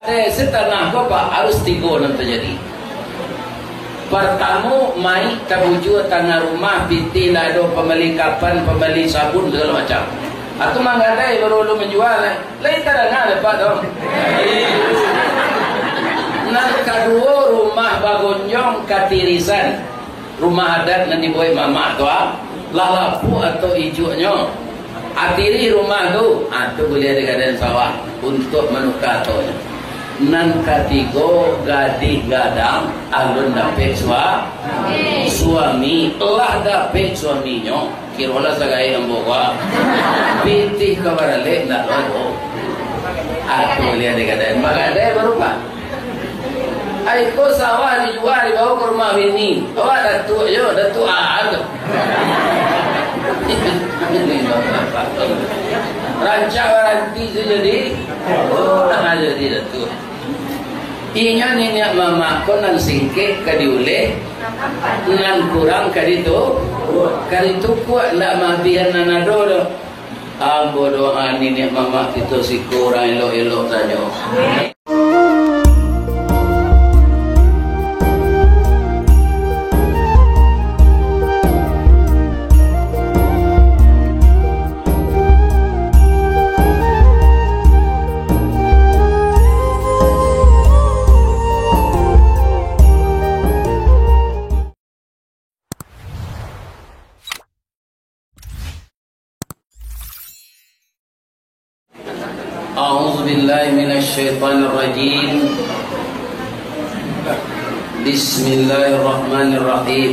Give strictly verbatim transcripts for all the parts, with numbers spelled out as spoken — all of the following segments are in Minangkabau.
Eh, setanah ko, Pak, harus tigo nan tajadi. Partamo, mayik tabujua tangah rumah, pitih lah ado, pambali kapan, pambali sabun, sagalo macam. Atau manggadai baru ulun manjua, eh. Lain tadanga dek Apak tu. Nan kaduo, rumah bagonjong katirisan. Rumah adat nan dibuek mamak tu, ah, lah lapuak atau ijuaknyo. Atiri rumah tu, ah, tu buliah digadaian sawah untuak manuka atonyo. Nan katigo, gadih gadang, alun dapek sua-, suami. Lah dapek suaminyo, kirolah sagaek ambo ko. Pitih ka baralek ndak lo ko. Ah, tu buliah digadaian. Bagadai baru, Pak. Ai ko sawah dijua, dibawa ka rumah bini. Awak datuak jo, datuak A tu. Rancak baranti tu jadi. Oh, nah, jadi datuak. Inyo niniak mamak ko nan singkek ka diuleh, nan kurang ka ditu-, ka ditukuak, ndak maabihan nan ado doh. Ambo doa niniak mamak kito siko urang elok-elok sajo. أعوذ بالله من الشيطان الرجيم. بسم الله الرحمن الرحيم.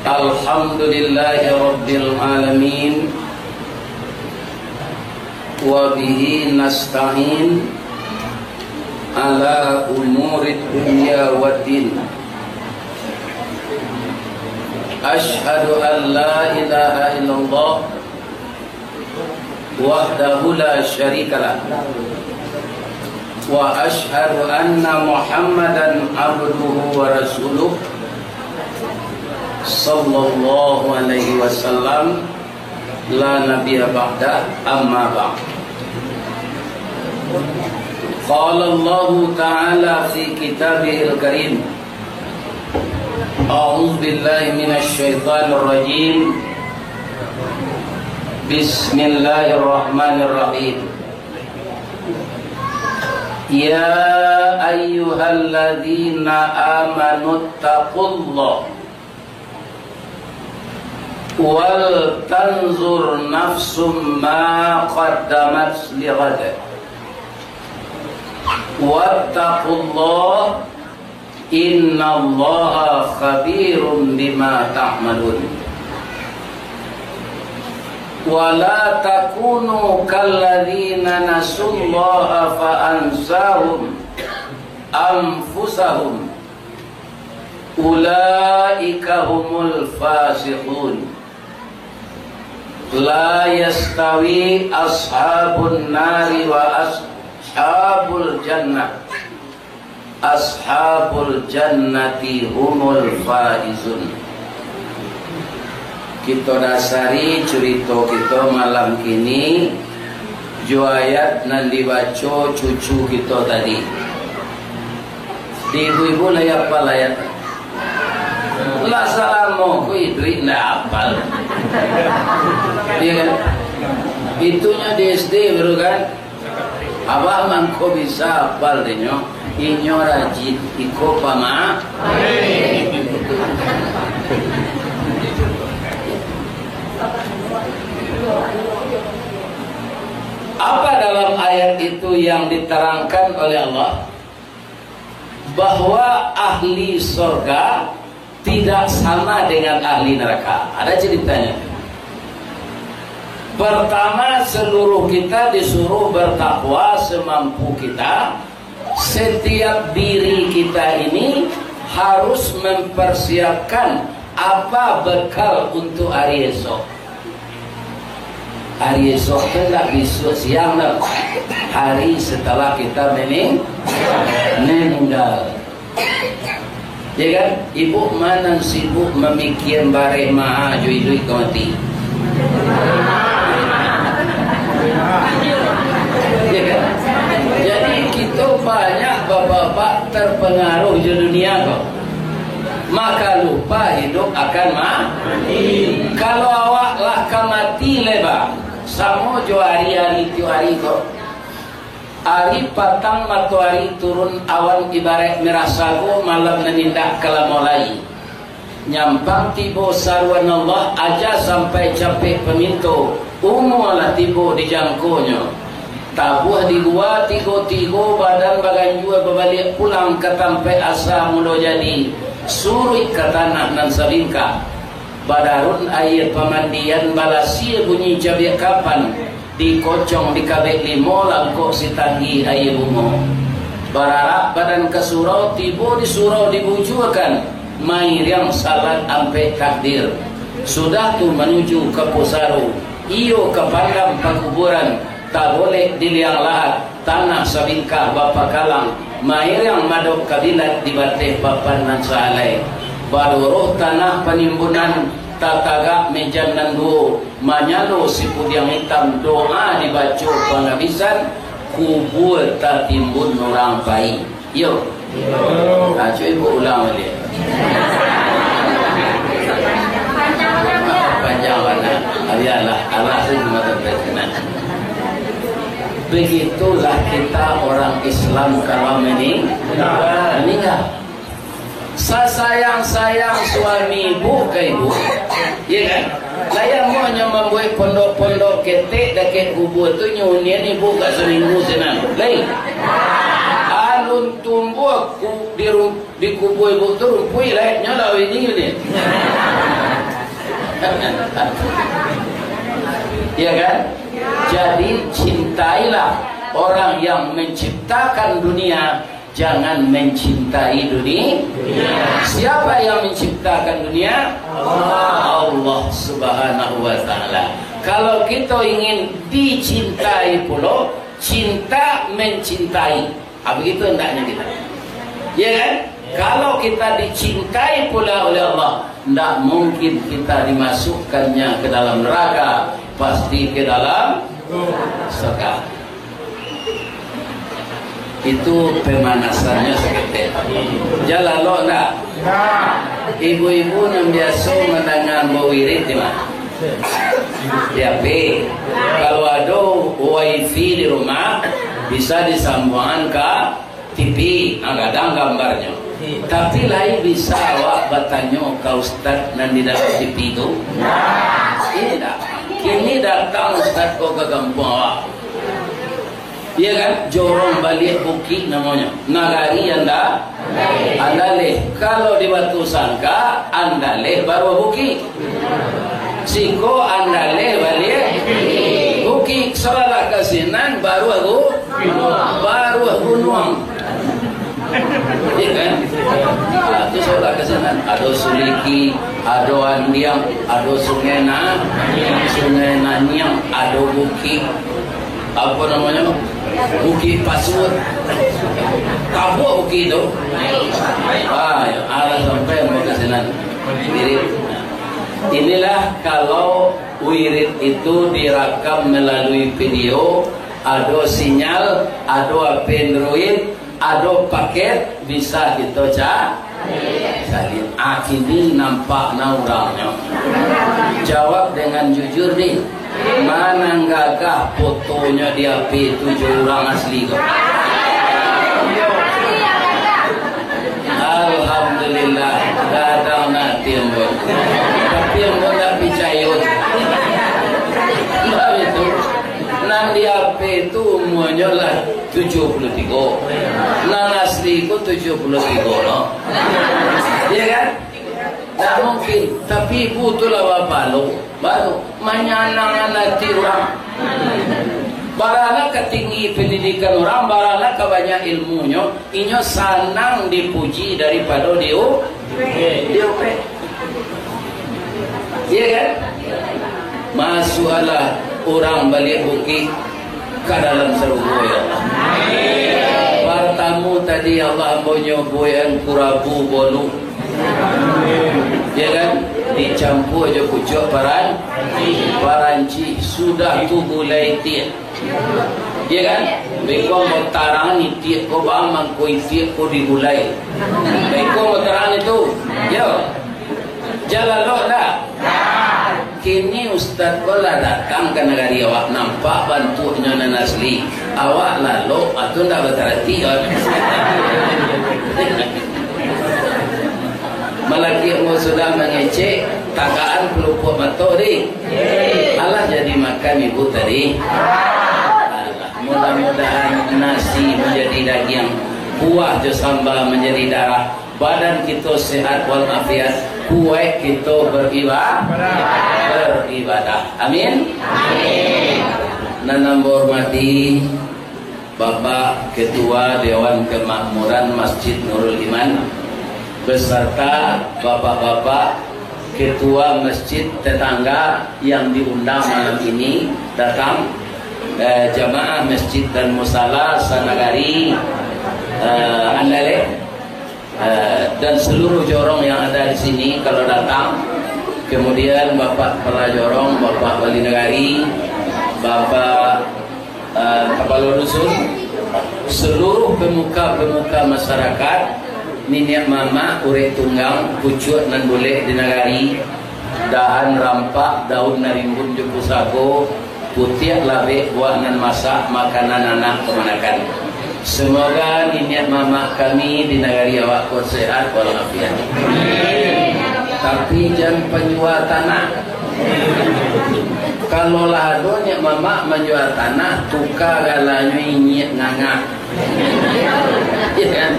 الحمد لله رب العالمين. وبه نستعين على أمور الدنيا والدين. أشهد أن لا إله إلا الله وحده لا شريك له، وأشهد أن محمدا عبده ورسوله، صلى الله عليه وسلم، لا نبي بعده، أما بعد. قال الله تعالى في كتابه الكريم، أعوذ بالله من الشيطان الرجيم. بسم الله الرحمن الرحيم. يا أيها الذين آمنوا اتقوا الله ولتنظر نفس ما قدمت لغد واتقوا الله إن الله خبير بما تعملون. ولا تكونوا كالذين نسوا الله فأنساهم أنفسهم أولئك هم الفاسقون. لا يستوي أصحاب النار وأصحاب الجنة. أصحاب الجنة هم الفائزون. Kito dasari curito kito malam kini jo ayat nan dibaco cucu kito tadi. Di ibu-ibu lai apal ayat? Lah salamo ko iduik ndak apal. Iya kan? Itunyo di S D baru kan? Abah mangko bisa apal dinyo, inyo rajin, iko pama-. Apa dalam ayat itu yang diterangkan oleh Allah? Bahwa ahli sorga tidak sama dengan ahli neraka. Ada ceritanya. Pertama, seluruh kita disuruh bertakwa semampu kita. Setiap diri kita ini harus mempersiapkan apa bekal untuk hari esok. Hari esok tu ndak bisuak siang doh. Hari setelah kita mening-, meninggal. Ya kan? Ibu ma nan sibuk mamikian bareh maha jo iduik ka mati. Ya kan? Terpengaruh jo dunia ko, maka lupa hidup akan mati. Kalau awak lah ka mati lai, ba, samo jo ari-ari tiok ari ko. Ari patang matoari turun, awan ibaraik mirah sago, malam nan indak ka lamo lai. Nyampang tibo saruan Allah, aja sampai capek paminto, umua lah tibo di jangkonyo. Tabuah di gua tigo-tigo, badan baganjua babaliak pulang ka tampaik asa mulo jadi, suruik ka tanah nan sabingkah. Badarun aia pamandian, balasia bunyi cabiak kapan, dikocong dikabek limo, langkok sitanggi aia bungo. Bararak badan ka surau, tibo di surau dibujuakan, mairiang salat ampek takdir. Sudah tu manuju ka pusaro, iyo ka pandam pakuburan, tabolek di liang lahat, tanah sabingkah bapakalang, mairiang madok kabilat di bateh papan nan sahalai. Baluruh tanah panimbunan, tatagak mejan nan duo, manyalo sipudiang itam, doa dibaco pangabisan, kubua tatimbun urang pai. Yo. Yo. Ah, cubo ibu ulang baliak. Panjang bana. Ah, bialah, alah tu cuma sampai sinan. Begitulah kita orang Islam kalau mening-, meninggal. Sasayang-sayang suami ibu ka ibu, ya kan? Lah, amuahnyo mambuek pondok-pondok ketek dakek kubua tu, nyo hunian ibu ka saminggu sinan. Lai. Alun tumbuah ku-, di ru-, di kubua ibu tu rumpuik lai, nyo lah ini ni. Ya kan? Jadi, cintailah orang yang menciptakan dunia, jangan mencintai dunia. Siapa yang menciptakan dunia? Allah. Allah Subhanahu wa Ta'ala. Kalau kita ingin dicintai pulo, cinta mencintai. Ah, begitu hendaknya kita. Ya kan? Kalau kita dicintai pula oleh Allah, ndak mungkin kita dimasukkannya ke dalam neraka, pasti ke dalam surga. Itu pemanasannyo saketek. Jan lalok ndak? Ibu-ibu nan biaso mandanga ambo wirid di ma? Di H P. Kalau ado wifi di rumah, bisa disambuangan ka T V, nah, gadang gambarnyo. Tapi lai bisa awak batanyo ka ustaz nan di dalam T V tu? Indak. Kini datang ustaz ko ka kampuang awak. Iya kan? Jorong baliak bukik namonyo. Nagari Anda-, Andaleh. Kalau di Batusangka, Andaleh baruah bukik. Siko Andaleh baliak bukik, sabalah ka sinan baruah gu-, baruah gunuang. Iya kan? Nah, tu sabalah ka sinan. Ado Suliki, ado Andiang, ado Sungai Na-, Sungai Naniang, ado bukik. Apo namonyo? Bukik Pasuruan. Tabuak bukik tu. Ah, yo, alah sampai ambo ka sinan. Wirid. Inilah kalau wirid itu dirakam melalui video, ado sinyal, ado H P Android, ado paket, bisa kito ca-, cari. Ah, kini nampak na urangnyo. Jawab dengan jujur, di. Ma nan gagah fotonyo di H P tu jo urang asli ko? Alhamdulillah, gadang ati ambo. Tapi ambo ndak picayo. Sabab itu, nan di H P tu umuanyo lah tujuah puluah tigo. Nan asli ko tujuah puluah tigo lo. Iya kan? Ndak mungkin. Tapi ibu tu lah bapalo. Baru manyanangkan ati urang. Baralah ka tinggi pendidikan urang, baralah ka banyak ilmunyo, inyo sanang dipuji daripado diu-, diupek. Iya kan? Masuaklah urang baliak bukik ka dalam sarugo, ya Allah. Partamo tadi, ya Allah, ambo nyobuikan kurabu bolu. Ya kan? Dicampua jo pucuak paran-, paranci. Sudah tu gulai tiak. Iya kan? Beko mau tarang itiak ko bang, mangko itiak ko digulai. Beko mau tarang itu. Yo. Jalan lo dah. Kini ustaz ko lah datang ka nagari awak, nampak bantuaknyo nan asli. Awak lalok, atau ndak batarati, kan? Malakiak mo sudah mangecek, takaan palupuak mato, di. Alah jadi makan ibu tadi. Alah, mudah-mudahan nasi manjadi dagiang, kuah jo samba manjadi darah, badan kito sehat walafiat, kuaik kito beriba-, beribadah. Amin. Amin. Nan ambo hormati, Bapak Ketua Dewan Kemakmuran Masjid Nurul Iman, beserta bapak-bapak ketua masjid tetangga yang diundang malam ini datang, eh, jamaah masjid dan musala sanagari, eh, Andaleh, eh, dan seluruh jorong yang ada di sini kalau datang. Kemudian Bapak Kepala Jorong, Bapak Wali Nagari, Bapak, eh, Kepala Dusun, seluruh pemuka-pemuka masyarakat, niniak mamak, urek tunggang, pucuak nan bulek di nagari, dahan rampak, daun nan rimbun jo pusako, putiak labek buah nan masak, makanan anak kamanakan. Semoga niniak mamak kami di nagari awak ko sehat walafiat. Tapi jan panjua tanah. Kalau lah ado niniak mamak manjua tanah, tuka galanyo inyiak ngangah. Iya kan?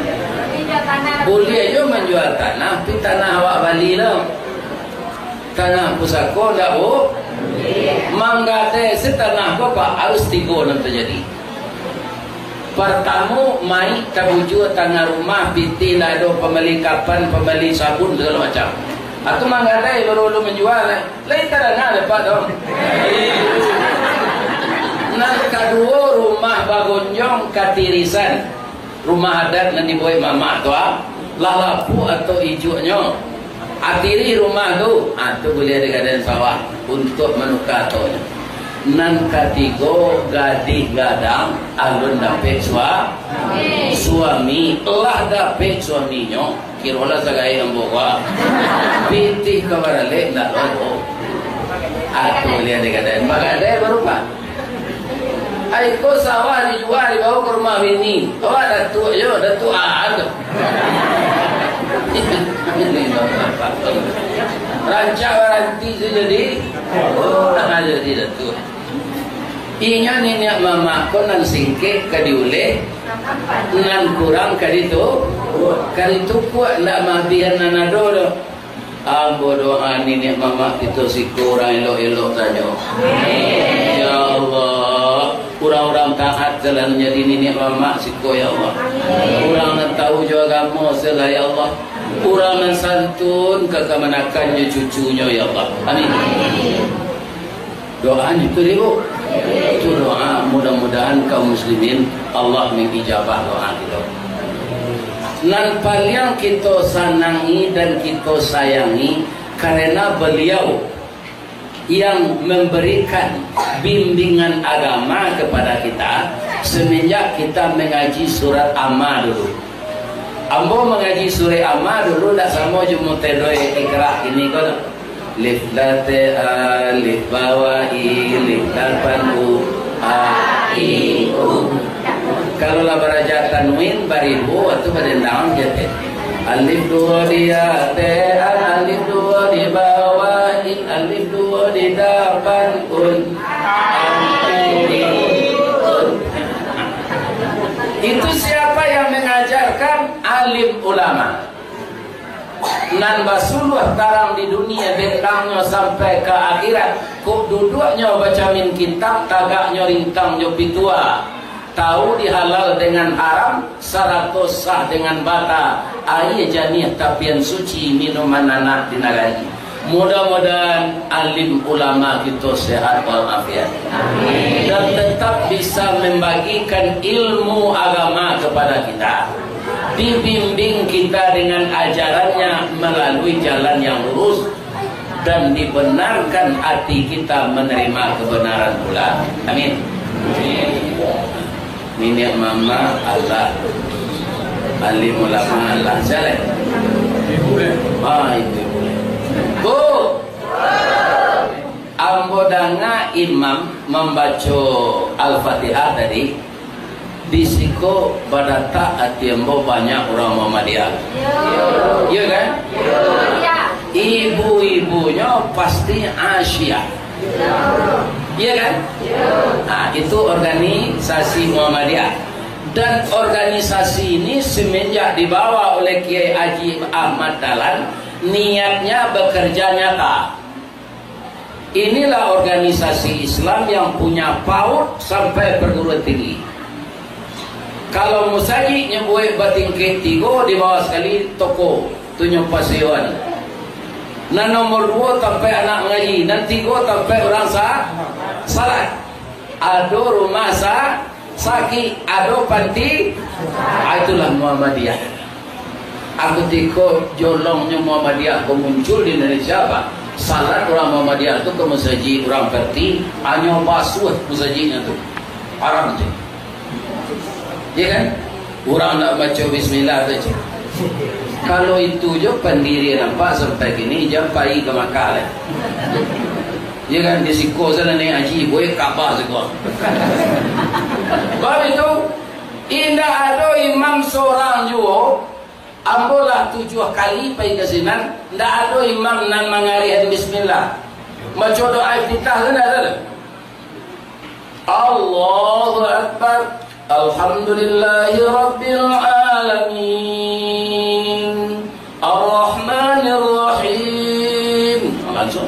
Buliah jo manjua tanah, tapi tanah awak bali lo. Tanah pusako ndak, Bu? Manggadai se tanah ko, Pak, harus tigo nan tajadi. Partamo, mai tabujua tangah rumah, pitih lah ado, pambali kapan, pambali sabun, sagalo macam. Atau manggadai baru ulun manjua, lai tadanga dek Apak tu. Nan kaduo, rumah bagonjong katirisan. Rumah adat nan dibuek mamak tu, ah, lah lapuk atau ijuaknyo. Atiri rumah tu, ah, tu buliah digadaian sawah untuak manuka atonyo. Nan katigo, gadih gadang, alun dapek sua-, suami. Lah dapek suaminyo, kirolah sagaek ambo ko, ah. Pitih ka baralek ndak lo, ah, tu buliah digadaian. Bagadai baru, Pak. Ai ko sawah dijua, dibawa ka rumah bini. Awak datuak jo, datuak an tu. Rancak baranti tu jadi, oh, nak jadi datuak. Inyo niniak mamak ko nan singkek ka diuleh, nan kurang ka ditu-, ka ditukuak, ndak maabihan nan ado doh. Ambo doa niniak mamak kito siko urang elok-elok sajo. Ya Allah, urang-urang taat jalan jadi niniak mamak siko, ya Allah. Urang nan tahu jo agamo selah, ya Allah. Urang nan santun ka kamanakan jo cucunyo, ya Allah. Amin. Doa itu, Ibu. Itu doa, mudah-mudahan kaum muslimin Allah mengijabah doa kita. Nan paliang kita sanangi dan kita sayangi, karena beliau yang memberikan bimbingan agama kepada kita semenjak kita mengaji surat Amma dulu. Ambo mangaji surek Amma dulu, ndak samo jo mutedoi ikrah kini ko. Lif late alif bawah i, lif lapan u, a, i, u. Kalau lah baraja tanwin, baribu, itu badendang je teh. Alif duo di ate, alif duo di bawah i, alif duo di dapan un. Itu siapa yang mengajarkan? Alim ulama. Nan basuluah tarang di dunia, bendangnyo sampai ka akhirat. Kok duduaknyo bacamin kitab, tagaknyo rintang jo pitua. Tahu di halal dengan haram, sarato sah dengan bata. Aia janiah tapian suci, minuman anak di nagari. Mudah-mudahan alim ulama kito sehat walafiat. Amin. Dan tetap bisa membagikan ilmu agama kepada kita. Dibimbing kita dengan ajarannya melalui jalan yang lurus. Dan dibenarkan hati kita menerima kebenaran pula. Amin. Niniak mamak alah, alim ulama alah, sia lai? Ah, itu buliah. Bu, ambo danga imam mambaco Al-Fatihah tadi, di siko badatak ati ambo banyak urang Muhammadiyah. Iyo kan? Ibu-ibunyo pasti Asia. Iya kan? Nah, itu organisasi Muhammadiyah. Dan organisasi ini semenjak dibawa oleh Kiai Haji Ahmad Dahlan, niatnya bekerja nyata. Inilah organisasi Islam yang punya PAUD sampai perguruan tinggi. Kalau musajik nyo buek batingkek tigo, di bawah sakali toko, tu nyo pasewan. Nan nomor duo tampek anak mangaji, nan tigo tampek urang sa-, salat. Ado rumah sa-, sakik, ado panti. Ah, itulah Muhammadiyah. Aku tiko jolongnyo Muhammadiyah ko muncul di Indonesia, Pak. Salat urang Muhammadiyah tu ka musajik urang Perti, hanyo basuah musajiknyo tu. Haram tu. Iya kan? Urang ndak baco bismillah tu, cik. Kalau itu jo pandirian nampak sampai kini, jan pai ka Makkah lah. Iya kan? Di siko sana naik haji, buek Ka'bah siko. Baru itu, indak ado imam sorang juo. Ambo lah tujuah kali pai ka sinan, ndak ado imam nan mangariahan bismillah. Baco doa iftitah tu ndak ado. Allahu Akbar. Alhamdulillahirabbil alamin. Arrahmanirrahim. Langsung.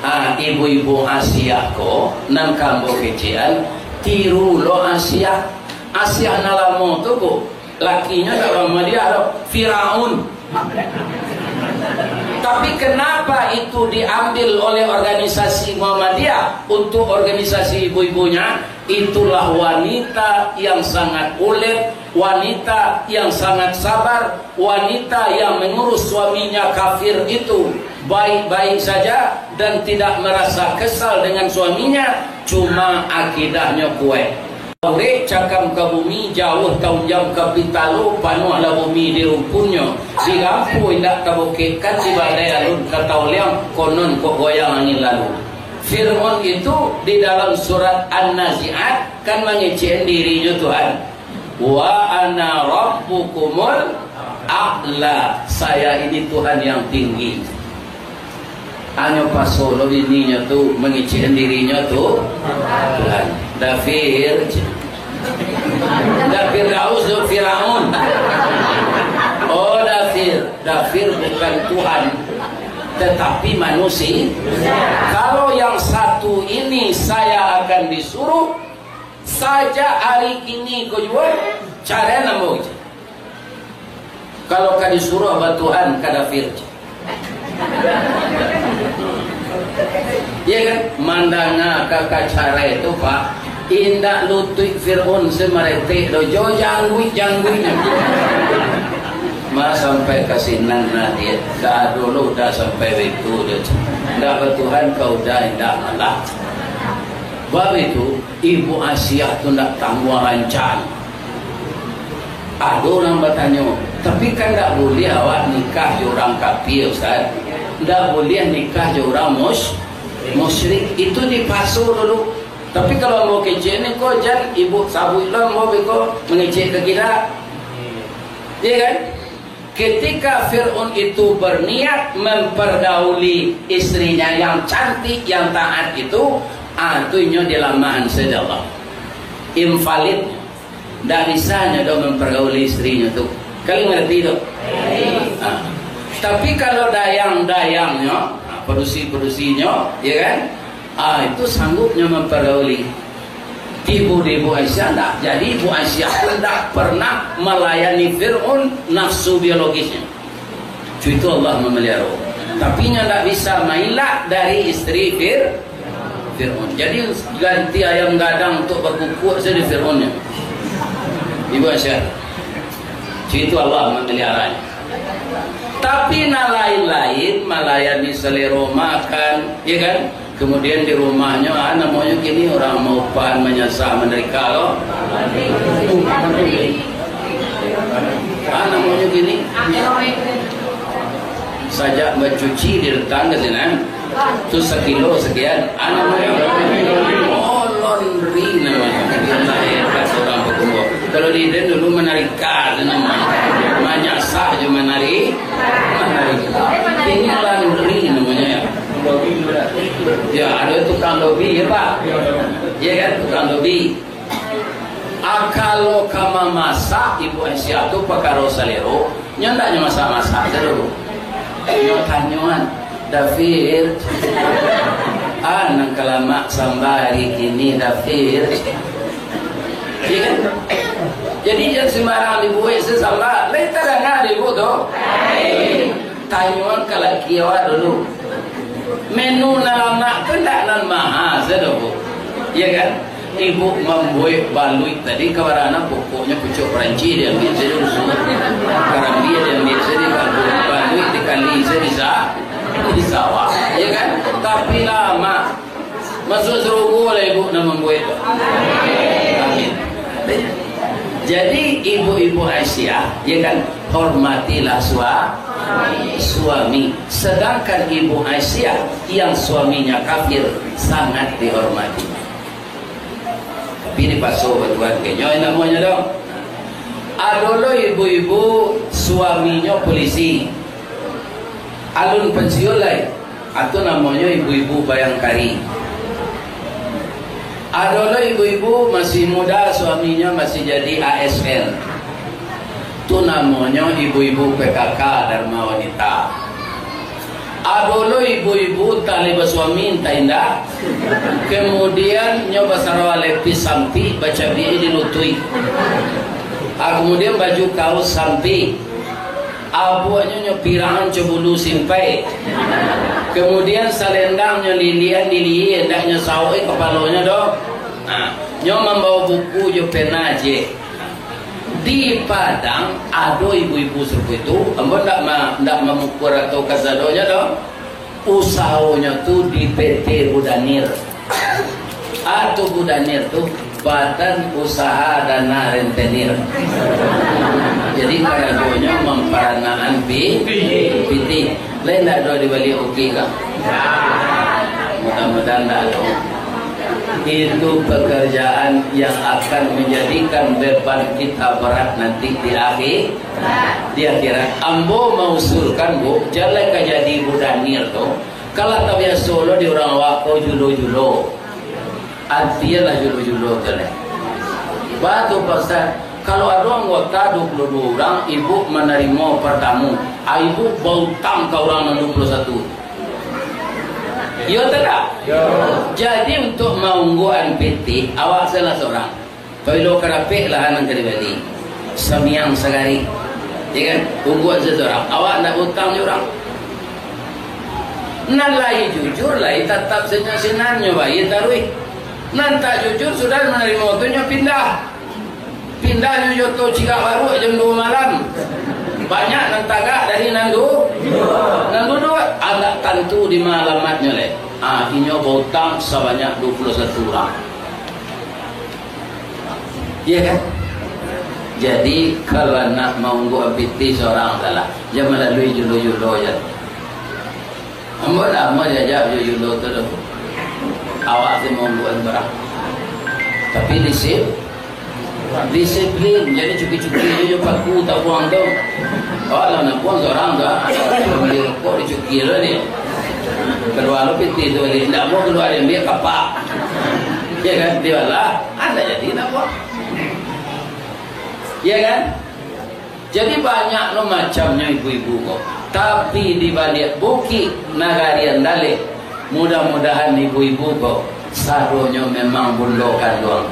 Ah, ibu-ibu Asia ko, nan ka ambo kecekan, tiru lo Asia. Asia nan lamo tu, Bu. Lakinyo tak Muhammadiyah tu, Firaun. Tapi kenapa itu diambil oleh organisasi Muhammadiyah untuk organisasi ibu-ibunya? Itulah wanita yang sangat ulet, wanita yang sangat sabar, wanita yang mengurus suaminya kafir itu baik-baik saja dan tidak merasa kesal dengan suaminya, cuma akidahnyo kuaik. Urek cakam ka bumi, jauah taunjam ka pitalo, panuahlah bumi di rumpunnyo, dirampo indak tabukekkan, dibadai alun ka tauliang, konon kok goyang angin lalu. Firaun itu di dalam surat An-Nazi'at kan mangecekan dirinyo Tuhan. "Wa ana rabbukumul a'la." Saya ini Tuhan yang tinggi. Hanyo paso lo bininyo tu mangecekan dirinyo tu Tuhan. Dafir. Dafir Daus tu Firaun. Oh, Dafir. Dafir bukan Tuhan, tetapi manusia. Kalau yang satu ini saya akan disuruh, sajak hari kini ko juo, carai ambo. Kalau ka disuruh batuhan ka Dafir. Iya kan? Mandanga ka, ka carai tu, Pak. Indak lutuik Firaun samaretek do, jo jangguik-jangguiknyo. Ma sampai ka sinan nah dia. Dah dulu dah sampai itu dia. Ndak batuhan kau dah indak malah. Bab itu, Ibu Asiah tu ndak tangguang rancak. Ado urang batanyo, "Tapi kan ndak buliah awak nikah jo urang kapia, Ustaz? Ndak buliah nikah jo urang mus-, musyrik?" Itu dipaso dulu. Tapi kalau ambo kecek ni ko, jan ibu sabuik lo ambo beko mangecek ka kira. Iya kan? Ketika Fir'aun itu berniat mempergauli istrinya yang cantik, yang taat itu, ah, tu inyo dilamahan saja Allah. Invalid. Ndak bisa nyo doh mempergauli istrinyo tu. Kalian ngerti tu? Ah. Tapi kalau dayang-dayangnyo, ah, padusi-padusinyo, ya kan? Ah, itu sanggup nyo mempergauli. Ibu di Ibu Aisyah ndak. Jadi Ibu Aisyah tu ndak pernah melayani Fir'aun nafsu biologisnya. Itu Allah memelihara. Tapi nyo ndak bisa mailak dari isteri Fir-, Fir'aun. Jadi ganti ayam gadang untuk bakukuk saja Fir'aun nyo. Ibu Aisyah. Itu Allah memeliharanya. Tapi nan lain-lain, melayani selero makan, ya kan? Kemudian di rumahnyo, ah, namonyo kini urang maupahan, manyasah, mandarika lo. Ah, namonyo kini. Sajak bacuci diletakkan ka sinan, tu sakilo sakian. Ah, namonyo, oh, laundry namonyo. Bialah hebat urang bakumpul. Kalau di den dulu manarika tu namonyo. Manyasah jo manari-, manarika. Kini laundry namonyo, ya. Ya, ado tukang lobi, ya, Pak? Ya kan, tukang lobi. Ah, kalau ka mamasak, Ibu Aisyah, tu pakaro salero, nyo ndak nyo masak-masak tu dulu. Nyo tanyoan, "Dafir, ah, nan ka lamak samba ari kini, Dafir?" Iya kan? Jadi, jan sembarang dibuek se samba. Lai tadanga dek Ibu tu? Tanyoan ka laki awak dulu. Menu nan lamak tu ndak nan maha se doh, Bu. Iya kan? Ibu mambuek baluik tadi, kabarana pokoknyo pucuak paranci diambiak sajo, dusun karambia diambiak sajo, baluik dikali sajo di sa-, di sawah, ya kan? Tapi lamak. Masuak sarugo lah ibu nan mambuek tu. Amin. Jadi ibu-ibu Aisyah, ya kan, hormatilah sua-, suami. Sedangkan ibu Aisyah yang suaminya kafir sangat dihormati. Tapi dipaso batuan kenyo, indak namonyo doh. Ado lo ibu-ibu suaminyo polisi. Alun pensiun lai. Atu namonyo ibu-ibu bayangkari. Ado lo ibu-ibu masih muda, suaminyo masih jadi A S N. Tu namonyo ibu-ibu P K K, Dharma Wanita. Ado lo ibu-ibu talai basuami, antah indak. Kemudian nyo basarawa lepis sampik, bacabiak di lutuik. Ah, kemudian baju kaus sampik. Abuaknyo nyo pirang co bulu simpai. Kemudian salendang nyo lilian di lihia, indak nyo sawok kapalonyo doh. Nah, nyo mambawa buku jo pena ciek. Di Padang ado ibu-ibu sarupo itu, ambo ndak ma-, ndak mamukua atau kasadonyo doh. Usahonyo tu di P T Budanir. Atu Budanir tu Badan Usaha Dana Rentenir. Jadi karajonyo mamparanaan pi-, pitih. Lai ndak ado di baliak ukik ka? Mudah-mudahan ndak ado. Itu pekerjaan yang akan menjadikan beban kita berat nanti di akhir. Di akhirat, ambo mausulkan, Bu, jan lai ka jadi Budanir tu, kalah tabiaso lo di urang awak ko julo-julo. Antianlah julo-julo tu lai. Baa tu, Pak Ustaz, kalau ado anggota dua puluh dua urang, ibu manarimo partamu, ah, ibu bautang ka urang nan dua puluh satu. Iyo atau ndak? Iyo. Jadi, untuk maungguakan pitih, awak salah surang. Pabilo karapek lah nan ka dibali. Samiang sagari. Ya kan? Ungguan sasurang. Awak ndak bautang jo urang. Nan lai jujur, lai tatap sajo sinannyo, bayia taruih. Nan tak jujur, sudah manarimo tu nyo pindah. Pindah nyo jo oto cirak baruak jam duo malam. Banyak nan tagak dari nan du-, nan duduak. Agak tantu di ma alamatnyo lai. Ah, inyo bautang sabanyak dua puluh satu urang. Iya kan? Jadi, kalau nak maungguakan pitih surang salah, jan malalui julo-julo jan. Ambo ndak amuah diajak julo-julo tu doh. Awak tu maungguakan barang. Tapi disip-, disiplin, jadi cuki-cuki jo paku tabuang tu. Awak lah nak buang surang tu, ah. Bali rokok dicuki lo ni. Kalua lo pitih tu bali. Ndak amuah kalua, diambiak kapak. Ya kan? Dialah. Ado jadi ndak buang. Ya kan? Jadi banyak lo macamnyo ibu-ibu ko. Tapi di baliak bukik Nagari Andaleh, mudah-mudahan ibu-ibu ko sadonyo memang bundo kanduang.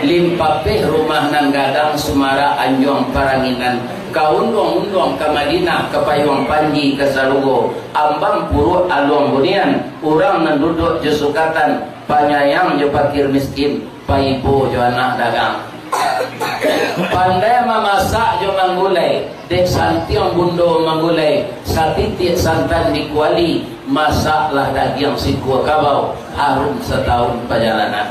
Limpapeh rumah nan gadang, sumarak anjuang paranginan, ka unduang-unduang ka Madinah, ka payuang panji ka sarugo, ambang puruak aluang bunian, urang nan duduak jo sukatan, panyayang jo pakir miskin, paibo jo anak dagang. Pandai mamasak jo manggulai, dek santiang bundo manggulai, satitiak santan di kuali, masaklah dagiang sikua kabau, harum satahun pajalanan.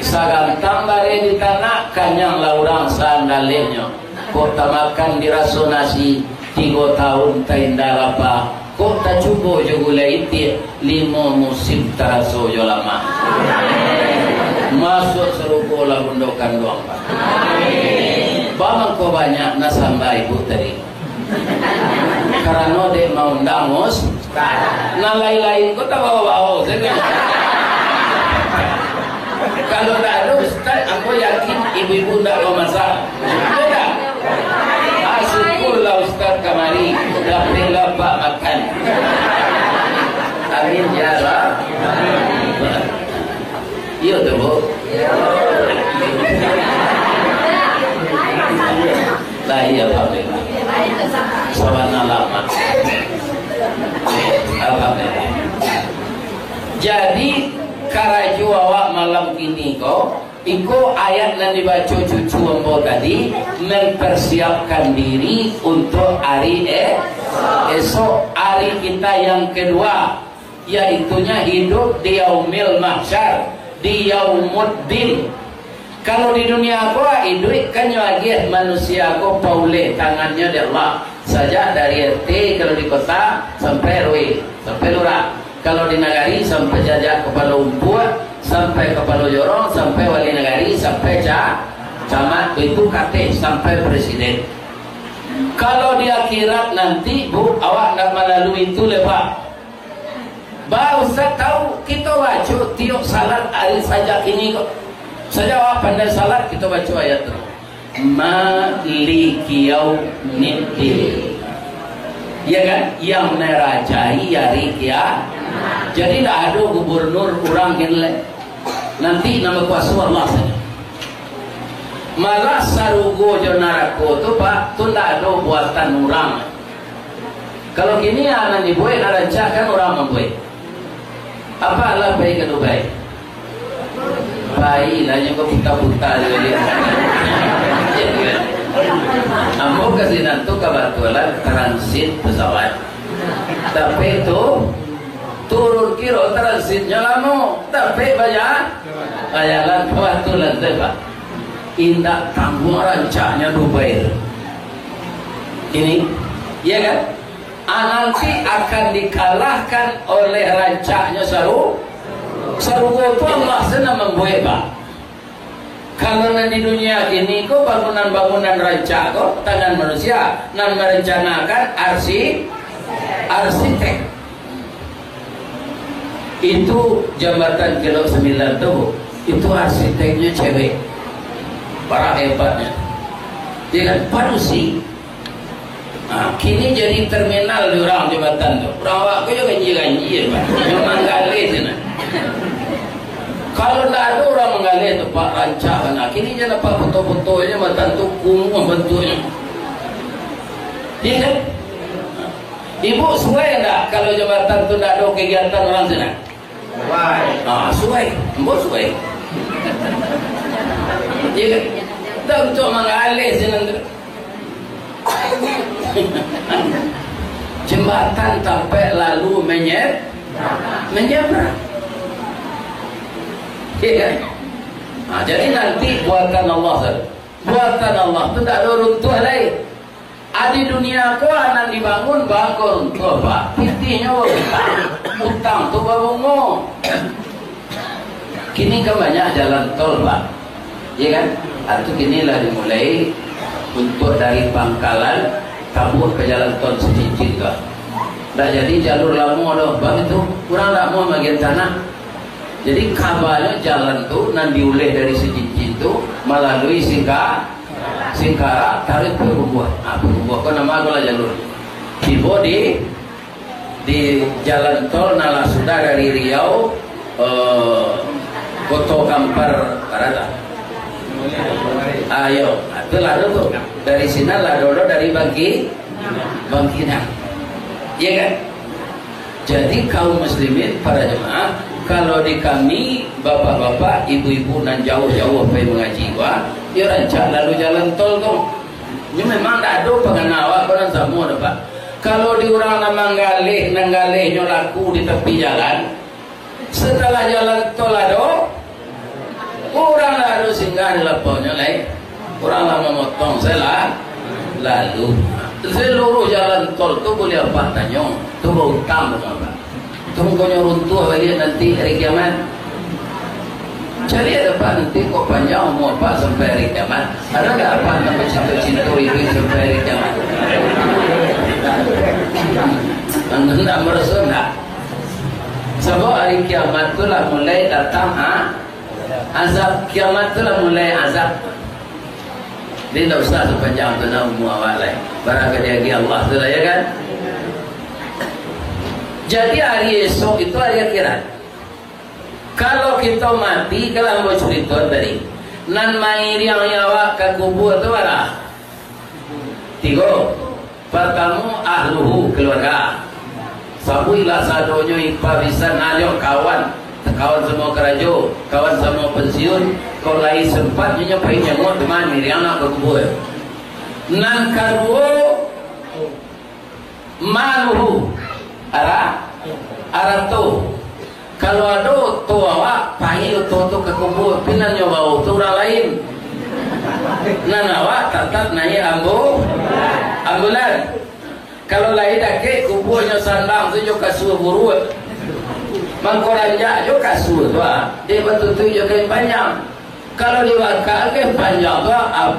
Sagantang bareh di tanak, kanyanglah urang saandaliahnyo. Kok tamakan di raso nasi, tigo tahun tainda lapa, kok tacubo jo gulai itiak, limo musim taraso jo lamak. Masuak sarugo lah bundo kanduang, Pak. Bamangko banyak nan samba ibu tadi. Karano dek maundang mus-, nan lain-lain ko tabawa-bawa sajo. Kalau ndak ado ustaz, ambo yakin ibu-ibu ndak mamasak. Iyo ndak? Ah, syukurlah ustaz kamari, dapeklah bak makan. Amin ya rabbal. Iyo tu, Bu. Lah, iyo, alhamdulillah. Sabana lama. Alhamdulillah. Jadi, karajo awak malam kini ko, iko ayat nan dibaco cucu ambo tadi, mempersiapkan diri untuk hari e-, esok, hari kita yang kedua, yaitunya hidup di yaumil mahsyar, di yaumuddin. Kalau di dunia ko, iduik kan nyo agiah manusia ko pauleh tangannyo dek Allah. Sajak dari R T kalau di kota sampai R W, sampai lurah. Kalau di nagari sampai sajak kapalo umpuak, sampai kapalo jorong, sampai wali nagari, sampai ca-, camat, itu kateh sampai presiden. Kalau di akhirat nanti, Bu, awak ndak malalui itu, le, Pak. Ba, Ustaz tahu, kito baco tiok salat ari sajak kini ko. Sajak awak pandai salat, kito baco ayat tu. Maliki yaumiddin. Ya kan? Yang merajai hari kia-, jadi ndak ado gubernur urang kini lai. Nanti nan bakuaso Allah sajo. Malah sarugo jo narako tu, Pak, tu ndak ado buatan urang. Kalau kini, ah, nan dibuek, nan rancak kan urang mambuek. Apak lah pai ka Dubai? Pai lah, nyo ka buta-buta juo lai. Ambo ka sinan tu kabatulan transit pesawat. Tapi tu, turun kiro transitnyo lamo. Tapi baja-, bajalan kabatulan tu, Pak. Indak tangguang rancaknyo Dubai tu. Ini, iya kan? Ah, nanti akan dikalahkan oleh rancaknyo saru-, sarugo tu Allah se nan mambuek, Pak. Kalau nan di dunia kini ko bangunan-bangunan rancak ko tangan manusia, nan merencanakan arsi-, arsitek. Itu jambatan Kelok Sembilan tu, itu arsiteknyo cewek. Bara hebatnyo. Dia kan padusi. Ah, kini jadi terminal di urang jambatan tu. Urang awak ko jo ganjia-ganjia, Pak. Yang manggaleh sinan. Kalau ndak ado urang manggaleh tu, Pak, rancak bana. Kini jan nampak foto-foto jambatan tu kumuh bantuaknyo. Iya kan? Ibu suai ndak kalau jambatan tu ndak ado kegiatan urang sinan? Suai. Ah, suai. Ambo suai. Iya kan? Ndak untuak manggaleh sinan tu. Jambatan tampek lalu menye-, menyeberang. Iya kan? Nah, jadi nanti buatan Allah sajo. Buatan Allah tu ndak ado runtuah lai. Ah, di dunia ko nan dibangun bangko runtuah, Pak. Pitihnyo bautang. Utang tu babungo. Kini kan banyak jalan tol, Pak. Iya kan? Atau kini lah dimulai untuk dari Pangkalan tabuah ka jalan tol Sicincin tu. Ndak jadi jalur lamo doh, bak itu urang ndak mau magian tanah. Jadi kabanyo jalan tu nan diuleh dari Sicincin tu malalui Singka-, Singkarak, taruih Parubuah. Ah, Parubuah ko namo ko lah jalur. Tibo di di jalan tol nan lah sudah dari Riau, eh, Koto Kampar Barat lah. Ayo, itu lah tu. Dari sinan lah dulu dari Bangki-, Bangkinang. Iya kan? Jadi kaum muslimin, para jemaah, kalau di kami, bapak-bapak, ibu-ibu nan jauh-jauh pai mangaji, wah, Iyo rancak lalu jalan tol tu. Nyo memang ndak ado pangana awak ko nan samo doh, Pak. Kalau di urang nan manggaleh, nan galehnyo laku di tapi jalan, satalah jalan tol ado, urang lah ado singgah di lapaunyo lai. Urang lah mamotong, salah lalu. Saluruh jalan tol tu buliah Apak tanyo, tu bautang tu, Pak. Tunggu nyo runtuah baliak nanti hari kiamat. Cari apak nanti kok panjang umua apak sampai hari kiamat. Ada nggak apak nak bercinta-cinta itu sampai hari kiamat? Anda ndak merasa ndak? Sebab hari kiamat tu lah mulai datang, ha? Azab. Kiamat tu lah mulai azab. Jadi ndak usah sepanjang tu nak umua awak lai. Barangkali lagi Allah tu lah, ya kan? Jadi hari esok itu hari akhirat. Kalau kito mati, kalau ambo curito tadi, nan mairiang awak ka kubua tu bara? Tigo. Partamo, ahluhu, keluarga. Sabuiklah sadonyo, ipa bisan, ayo kawan, kawan samo karajo, kawan samo pensiun, kok lai sempat nyo pai jangok teman mairiang nak ka kubua. Nan kaduo, maluhu, ara-, arato. Kalau ado oto awak, pai oto tu ka kubua, pinannyo bawo tu urang lain. Nan awak tatap naiak ambu-, ambulan. Kalau lai dakek, kubuanyo sandang tu jo kasua buruak. Mangko ranjak jo kasua tu, ah. Dek batutuik jo kain panjang. Kalau dibaka kain panjang tu, ah,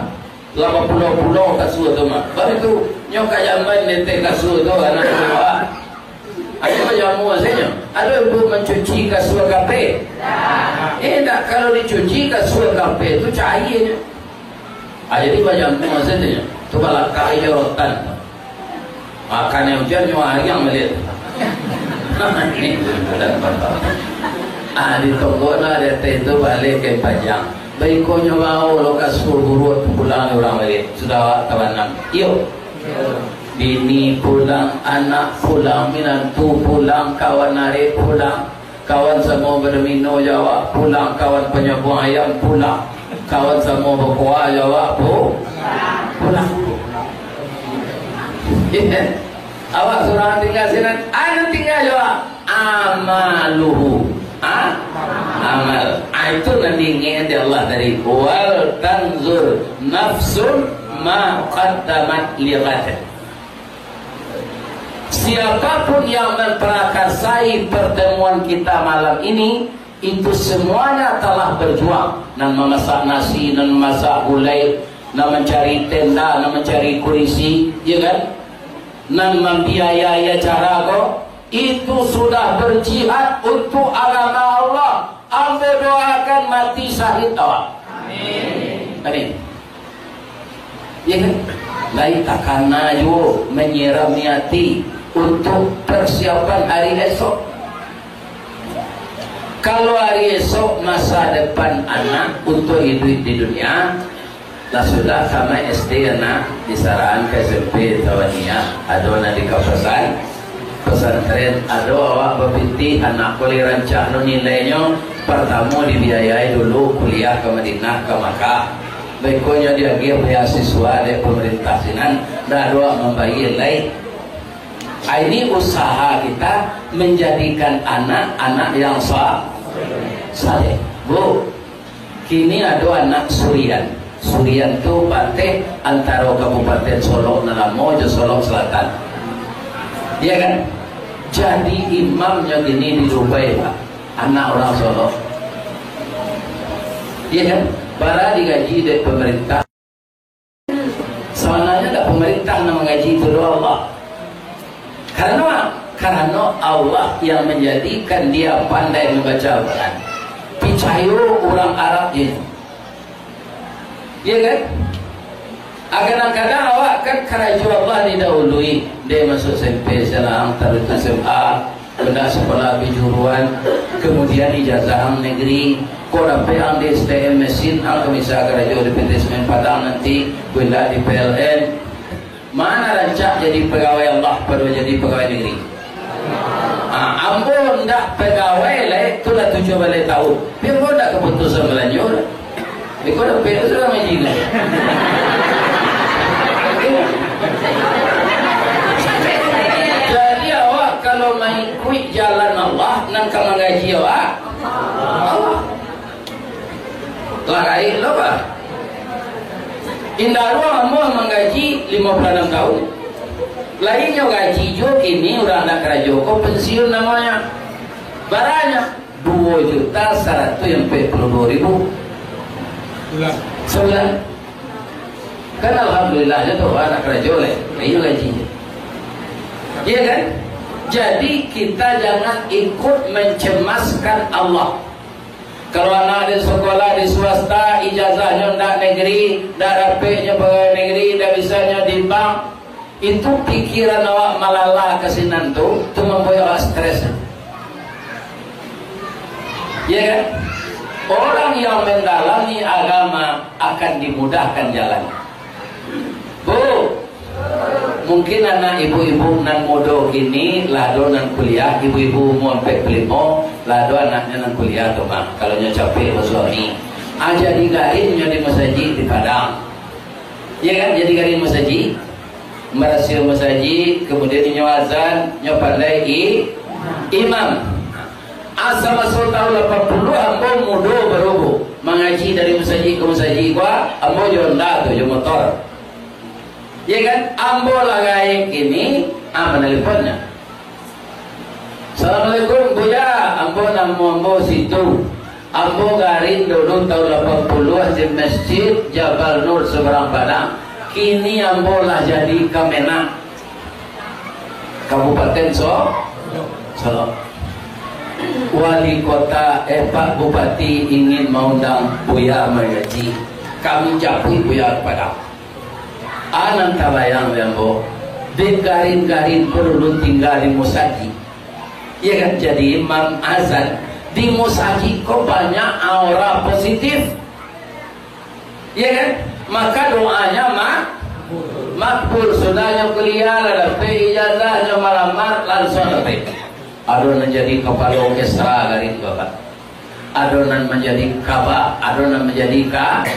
Lah bapulau-pulau kasua tu mah. Baru tu, nyo ka jamban di ateh kasua tu, anak buah. Ado bajamu sajo. Ado ibu mancuci kasua kapeh? Indak, kalau dicuci kasua kapeh tu, caia nyo. Ah, jadi bajamu sajo. Tu balakah iyo rotan. Makan yang ujan, nyo ariang baliak. Ah, di toko nah, di ateh tu baliak kain panjang. Baikonyo bawo lo kasua buruak tu pulang dek urang baliak. Sudah awak tabanam. Iyo. Bini pulang, anak pulang, minantu pulang, kawan arek pulang. Kawan samo badomino jo awak pulang, kawan panyabuang ayam pulang, kawan samo bakoa jo awak pu-, pulang. Awak surang tingga sinan, anu tingga jo awak. Amaluhu. Ha? Amal. Ah, itu nan diingek dek Allah tadi. Wal tanzur nafsun ma qaddamat lighad. Siapapun yang memprakarsai pertemuan kita malam ini, itu semuanya telah berjuang. Nan mamasak nasi, nan mamasak gulai, nan mancari tenda, nan mancari kurisi, ya kan? Nan mambiayai acara ko, itu sudah berjihad untuk agama Allah. Ambo doakan mati syahid awak. Amin. Amin. Ya kan? Lai takana juo manyirami ati untuk persiapan hari esok. Kalau hari esok masa depan anak untuk iduik di dunia, lah sudah tamat S D anak, disarahan ka S M P, tawaniah, ado nan di kawasan pesantren, ado awak bapitih, anak ko lai rancak lo nilainyo, partamo dibiayai dulu kuliah ka Madinah, ka Makkah. Baikonyo diagiah beasiswa dek pamarintah sinan, ndak ado mambayia lai. Ah, ini usaha kita menjadikan anak, anak yang sa-, saleh. Bu, kini ado anak Surian. Surian tu pateh antaro Kabupaten Solok nan lamo jo Solok Selatan. Iya kan? Jadi imamnyo kini di Dubai, Pak. Anak urang Solok. Iya kan? Bara digaji dek pemerintah. Sabananyo ndak pemerintah nan manggaji, itu doh Allah. Karano, karano Allah yang menjadikan dia pandai membaca Al-Quran. Picayo urang Arab je. Iya kan? Ah, kadang-kadang awak kan karajo Allah didahului. Dia masuk S M P, silang, taruih tu S M A, Pindah sekolah kejuruan, kemudian ijazah ang negeri, kok dapek ang di S T M mesin, ang ka bisa karajo di P T Semen Padang nanti, pindah di P L N. Mana rancak jadi pegawai Allah, pado jadi pegawai negeri? Ah, ambo ndak pegawai lai, tu lah tujuah baleh tahun. Tapi ambo ndak kaputusan balanjo. Iko dapek tu sudah ngaji tu. Jadi awak kalau maikuik jalan Allah, nan ka manggaji awak, Allah. Lah gaek lo, bah. Indak ruang ambo manggaji limo puluah anam tahun. Lainyo gaji juo kini urang nak karajo ko pensiun namonyo. Baranyo duo juta saratuih ampek puluah duo ribu. Sabulan. Kan alhamdulillah nyo tu, anak karajo lai. Iyo gaji. Iya kan? Jadi kita jangan ikut mencemaskan Allah. Kalau anak di sekolah di swasta, ijazahnyo ndak negeri, ndak dapeknyo pegawai negeri, ndak bisanyo di bank, itu pikiran awak malala ka sinan tu, tu mambuek awak stres. Ya kan? Orang yang mendalami agama akan dimudahkan jalan. Bu, mungkin anak ibu-ibu nan mudo kini lah ado nan kuliah, ibu-ibu umur ampek puluah limo, lah ado anaknyo nan kuliah tu, Mak. Kalau nyo capek basuami, ah, jadi garin nyo di masajik di Padang. Ya kan? Jadi garin masajik. Marasio masajik, kemudian inyo azan, nyo pandai i-, imam. Asa maso tahun lapan puluah, ambo mudo baru, Bu, mangaji dari masajik ka masajik, gua, ambo jo onda tu, jo motor. Ya kan? Ambo lah gaek kini, ah, manelponnyo. "Assalamualaikum, Buya. Ambo namo ambo Situ. Ambo garin dulu tahun lapan puluah di Masjid Jabal Nur Seberang Padang. Kini ambo lah jadi Kamenag Kabupaten So-, Solok. Wali kota, eh, Pak Bupati ingin maundang Buya mangaji. Kami japuik Buya ka Padang." Ah, nan tabayang dek ambo, dek garin-garin ko dulu tingga di musajik. Iya kan, jadi imam azan di musajik ko banyak aura positif. Iya kan? Maka doanya ma-, makbul. Sudahnyo kuliah lah dapek ijazahnyo, malamar, langsung dapek. Ado nan jadi kapalo orkestra garin tu, Pak. Ado nan manjadi kaba, ado nan manjadi ka-,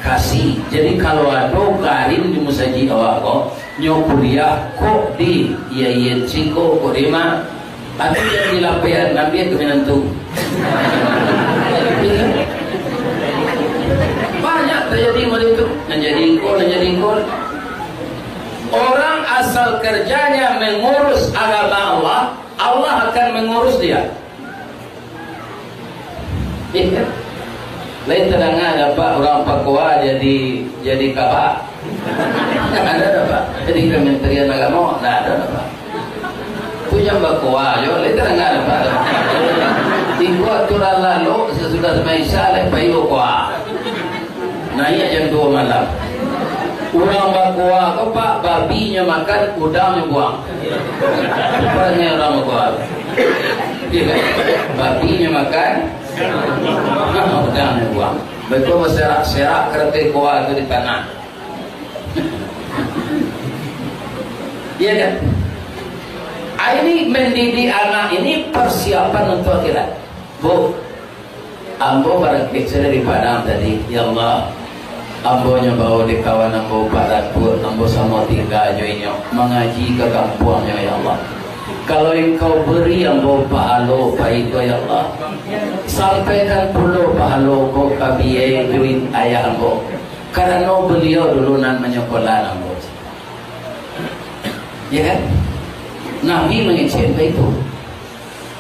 kasi. Jadi, kalau ado garin di musajik awak ko, nyo kuliah kok di I A I N C ko, kok di ma-, ado nan di lapehan, ambiak tu minantu. Banyak tajadi model tu. Nan jadi ko, nan jadi ko. Orang asal kerjanya mengurus agama Allah, Allah akan mengurus dia. Iya. Lain tadanga dapek urang pakoa jadi, jadi kaba. Ndak ado dapek. Jadi Kementerian Agama, ndak ado dapek. Tu jan bakoa jo, lain tadanga dapek. Iko aturan lalu, sasudah sumbayang Isya, lai pai bakoa. Naiak jam duo malam. Urang bakoa ko, Pak, babinyo makan, udangnyo buang. Parangai urang bakoa. Iya kan? Babinyo makan, udangnyo buang. Beko baserak-serak karateh koa tu di tanah. Iya kan? Ah, ini mendidik anak ini persiapan untuk akhirat. Bu, ambo barangkek sajo dari Padang tadi, ya Allah, ambo nyo bawa dek kawan ambo Pak Datuk, ambo samo tingga jo inyo, mangaji ka kampuangnyo, ya Allah. Kalau Engkau beri ambo pahalo pai ko, ya Allah, sampaikan pulo pahalo ko ka biaya iduik ayah ambo, karano beliau dulu nan manyakolah ambo. Ya kan? Nabi mangecek baitu.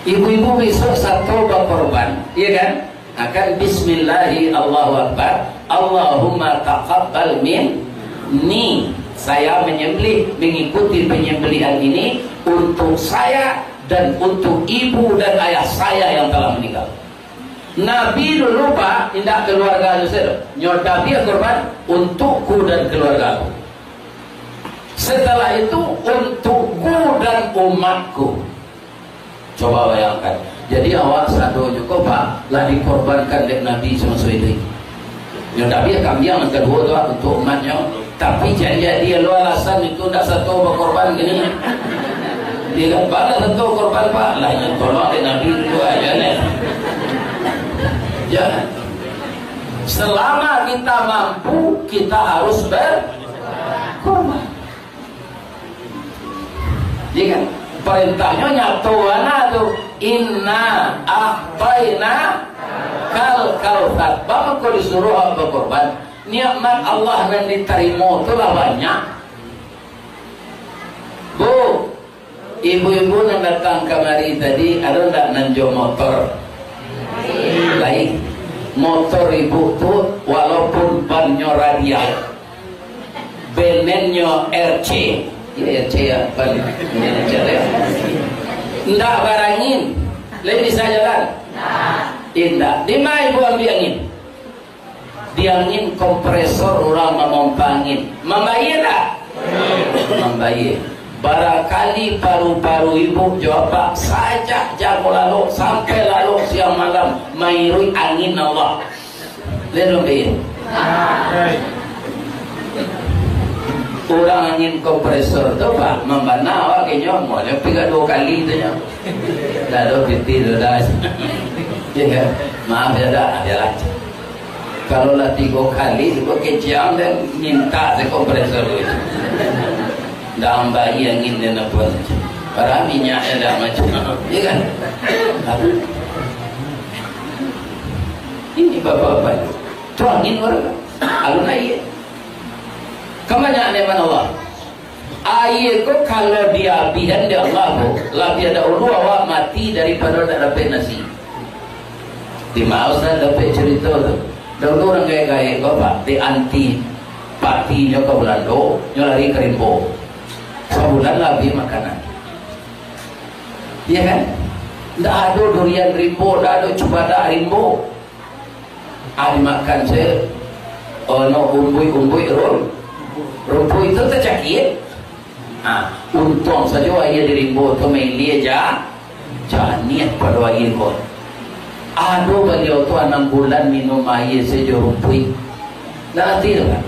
Ibu-ibu besok sato bakorban, ya kan? Akan bismillahi, Allahu Akbar, Allahumma taqabbal minni. Saya menyembelih, mengikuti penyembelihan ini untuk saya dan untuk ibu dan ayah saya yang telah meninggal. Nabi dulu, Pak, indak keluarga nyo sajo. Nyo dabiah korban untukku dan keluargaku. Setelah itu, untukku dan umatku. Coba bayangkan. Jadi, awak sado juo ko, Pak, lah dikorbankan dek Nabi samaso iduik. Nyo dabiah kambiang nan kaduo tu, Pak, untuak umatnyo. Tapi, jan jadi lo alasan itu ndak sato bakorban kini. Dia kan, "Baa ndak sato korban, Pak?" Lah, nyo tolong dek Nabi tu aja, neh. Jangan. Selama kita mampu, kita harus berkorban. Iya kan? Perintahnya nyato bana tu. "Inna a'taina kal kautsar." Bamako disuruh berkorban. Nikmat Allah nan ditarimo tu lah banyak. Bu, ibu-ibu nan datang kamari tadi, ado ndak nan jo motor? Lain. Motor ibu tu, walaupun bannyo radial, benennyo R C, ya, R C ya, ban, R C ya. Ndak barangin, lai bisa jalan? Indak. Di ma ibu ambiak angin? Di angin kompresor urang mamompa angin. Mambayie ndak? Mambayie. Barangkali paru-paru ibu jo apak sajak jago lalok sampai lalok siang malam mairuik angin Allah. Lai mambayie? Urang angin kompresor tu, Pak, mambana awak kecek, "Maulah pigah duo kali tu nyo." Ndak ado pitih tu dah. Iya kan? Maaf ya, dah, biarlah. Kalau lah tigo kali, tigo kecek, dan minta se kompresor tu. Ndak mambayie angin dia nak buat. Padahal minyaknya dah macam, iya kan? Tapi, ini bapak-bapak tu. Tu angin baru. Alun aia. Kan banyak nikmat Allah. Aia ko kalau diabihan dek Allah ko, labiah dahulu awak mati daripado ndak dapek nasi. Di ma Ustaz dapek carito tu? Dahulu urang gaek-gaek ko, Pak, di anti patinyo ka Balando, nyo lari ka rimbo. Sabulan lah abih makanan. Iya kan? Ndak ado durian rimbo, ndak ado cubadak rimbo. Ah, dimakan se, ono umbuik-umbuik rum-, rumpuik tu tacakik. Ah, untuang sajo aia di rimbo tu mailia ja-, janiah pado aia ko. Ado baliau tu anam bulan minum aia se jo rumpuik. Ndak ati tu kan?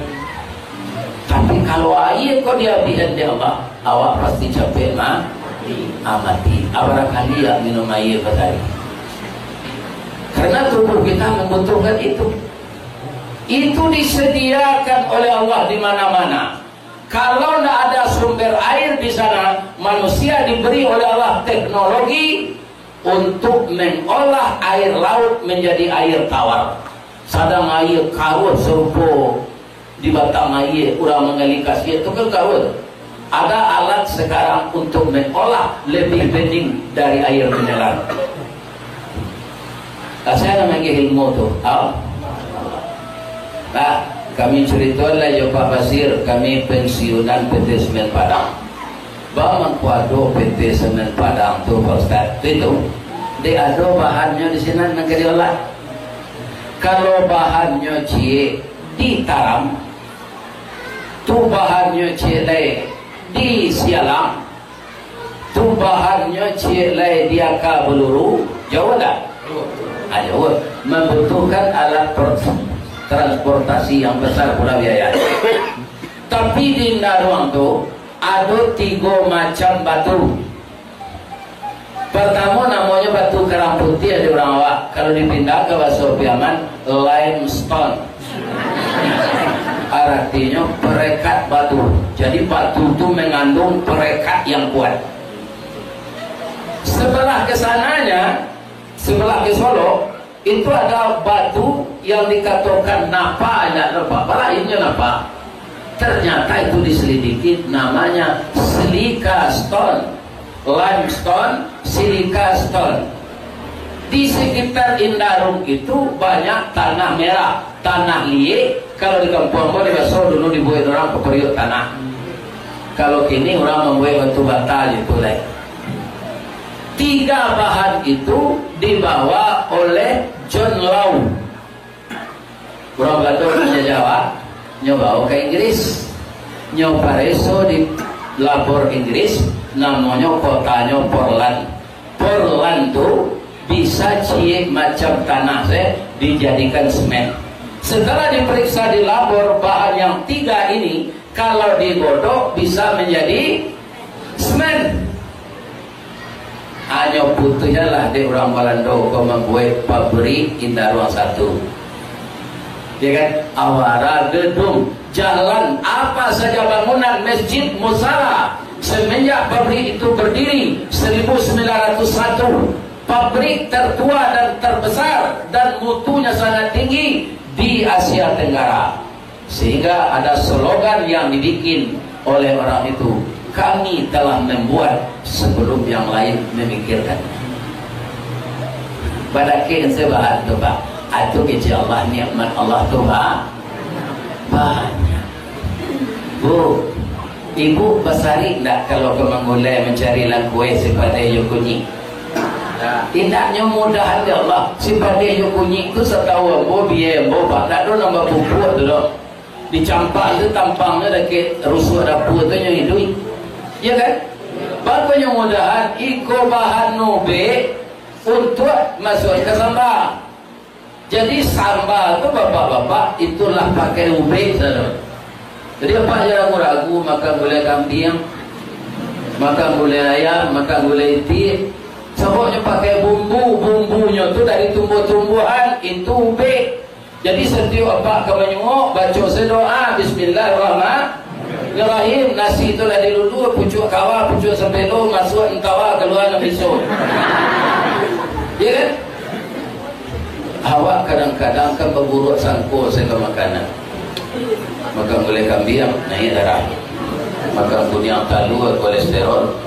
Tapi kalau aia ko diabihan dek Allah, awak pasti capek ma-, ah, mati. Ah, barangkali ya minum aia batari. Karena tubuh kita membutuhkan itu. Itu disediakan oleh Allah di mana-mana. Kalau ndak ada sumber air di sana, manusia diberi oleh Allah teknologi untuk mengolah air laut menjadi air tawar. Sadang aia karuah sarupo di batang aia, urang manggali kasiak tu kan karuah. Ada alat sekarang untuk mengolah lebih bening dari air mineral. Lah sia nan magiah ilmu tu? Al-, nah, kami carito lah jo Pak Basir, kami pensiunan P T Semen Padang. Ba mangko ado P T Semen Padang tu, Pak Ustaz? Tu, tu. Dek ado bahannyo di sinan nan ka diolah. Kalau bahannyo ciek, ditaram. Tu bahannyo ciek lai, disialam. Tu bahannyo ciek lai, diaka baluru. Jauah ndak? Ah, jauah. Mambutuhkan alat per-, transportasi yang besar pula biayanya. Tapi di Indaruang tu, ado tigo macam batu. Partamo namonyo batu karang putiah di urang awak. Kalau dipindah ka bahaso Piaman, limestone. Aratinyo perekat batu. Jadi batu tu mengandung perekat yang kuat. Sebelah ke sananya, sebelah ke Solok, itu ada batu yang dikatokan napa, indak napa, balain jo napa. Ternyata itu diselidiki, namanya silica stone, limestone, silica stone. Di sekitar Indaruang itu banyak tanah merah, tanah liek. Kalau di kampuang ambo di Baso dulu dibuek urang papariuk tanah. Kalau kini urang mambuek batu bata je tu lai. Tiga bahan itu dibawa oleh John Law. Urang Balando manjajah awak, nyo bawa ka Inggris. Nyo pareso di labor Inggris, namonyo kotanyo Portland. Portland tu bisa ciek macam tanah se dijadikan semen. Setelah diperiksa di labor, bahan yang tiga ini kalau digodok bisa menjadi semen. Hanyo putuihnyo lah dek urang Balando ko mambuek pabrik Indaruang satu. Ya kan? Awara, gedung, jalan, apa saja bangunan, masjid, musala, semenjak pabrik itu berdiri seribu sembilan ratus satu, pabrik tertua dan terbesar dan mutunya sangat tinggi di Asia Tenggara. Sehingga ada slogan yang dibikin oleh orang itu, "Kami telah membuat sebelum yang lain memikirkan." Badakin sebahan tu, Pak. Atu kecil Allah, nikmat Allah tu, Pak. Banyak. Bu, ibu basarik ndak kalau ka manggulai mancari langkueh sipadai jo kunyik? Indaknyo mudahan, ya Allah, sipadai jo kunyik tu satahu ambo, biai ambo, Pak, ndak ado nambah pupuk tu doh. Di Campak tu tampangnyo dakek rusuah dapua tu nyo iduik. Ya kan? Bakonyo mudahan iko bahan ubek untuak masuak ka samba. Jadi samba tu, bapak-bapak, itulah pakai ubek sajo. Jadi apak jan ragu-ragu makan gulai kambiang, makan gulai ayam, makan gulai itik. Sababnyo pakai bumbu, bumbunyo tu dari tumbuh-tumbuhan, itu ubek. Jadi satiok apak ka manyuok, baco se doa, "Bismillahirrahmanirrahim." Nasi tu lah dilulu, pucuak kawa, pucuak sapelo, masuak entawa, kalua nan biso. Ya kan? Awak kadang-kadang kan baburuak sangko sajo ka makanan. Makan gulai kambiang, naiak darah. Makan kuniang talua, kolesterol.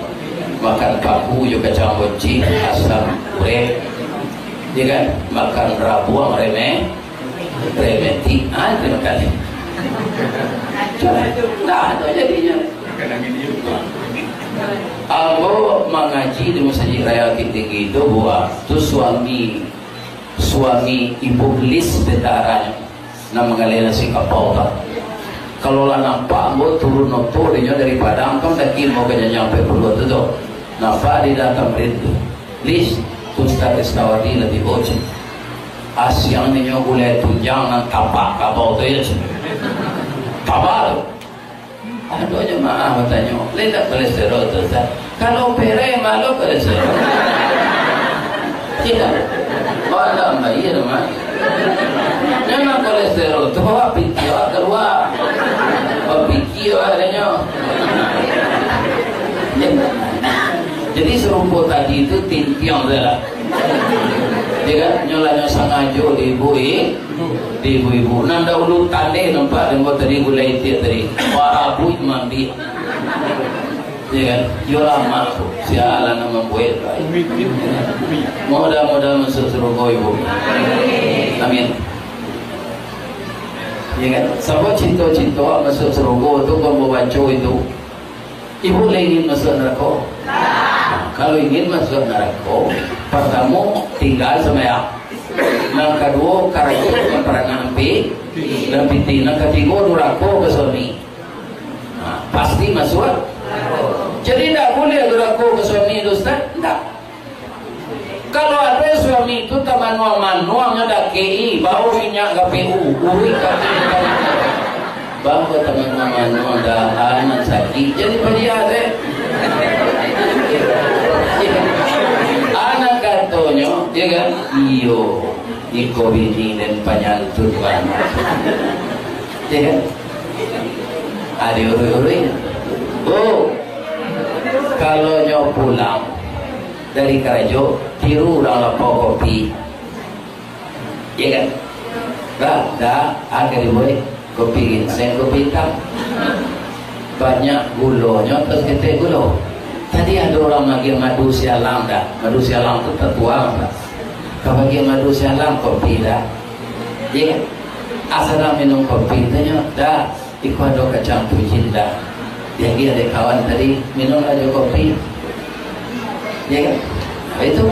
Makan paku jo kacang boncin, asam urat. Ya kan? Makan rabuang, remeh, remetik. Ah, itu makan. Ndak ado jadinyo. Ambo mangaji di Masajik Raya Bukittinggi tu, buah tu suami Suami ibu Lis beta aranyo, nan manggaleh nasi kapau tu. Kalau lah nampak ambo turun oto dinyo dari Padang, kan daki ambo ka janjang ampek puluah tu tu. Nampak di datang rindu. "Lis, tu Ustaz Ristawadi lah tibo," cek. Asiang ninyo gulai tunjang nan tapak kabau tu, ya, cek. Tapak tu. Ado jamaah batanyo, "Lai ndak kolesterol tu, Ustaz?" Kalau pereh, malu kolesterol. Tidak. Malah bayar, Mak. Memang kolesterol tu, awak pikir, awak kalua. Awak pikir, awak adonyo. Jadi, sarupo tadi tu, tintiang tu lah. Ya kan? Nyo lah nyo sangajo diibui. Di ibu-ibu, nan dahulu tandeh nampak dek ambo tadi, gulai itiak tadi. Warabuik mandi. Ya kan? Yo lama tu. Sialan nan mambuek. Mudah-mudahan masuk surga ibu. Amin. Ya kan? Sabab cinto-cinto masuk surga tu, ambo baco itu. Ibu lah ingin masuak narako? Kalau ingin masuak narako, partamo, tingga sumbayang. Nan kaduo, karajo jo paranak ampia, nan pitih. Nan katigo, durako ka suami. Nah, pasti masuak. Jadi, ndak buliah durako ka suami tu, Ustaz? Ndak. Kalau ado suami tu tamanuang-manuang, nyo dakek-i, bao minyak K P U, uruik kaki. Bao tamanuang-manuang, dah anak sakik, jadi padiah deh. Anak katonyo, ya kan? Iyo, iko bini den panyantun banyak. Ya kan? Ado uruik-uruik. Bu, kalau nyo pulang, dari karajo, tiru urang lapau kopi. Iya kan? Dah, dah, ado dibuek kopi ginseng, kopi itam. Banyak gulonyo, atau saketek gulo. Tadi ado urang magiah madu sialang dah. Madu sialang tu tatuang dah. Ka bagian madu sialang, kopi dah. Iya kan? Asa dah minum kopi, tanyo, "Dah, iko ado kacang pujin dah?" Diagiah dek kawan tadi, "Minumlah jo kopi." Ya kan? Nah, itu.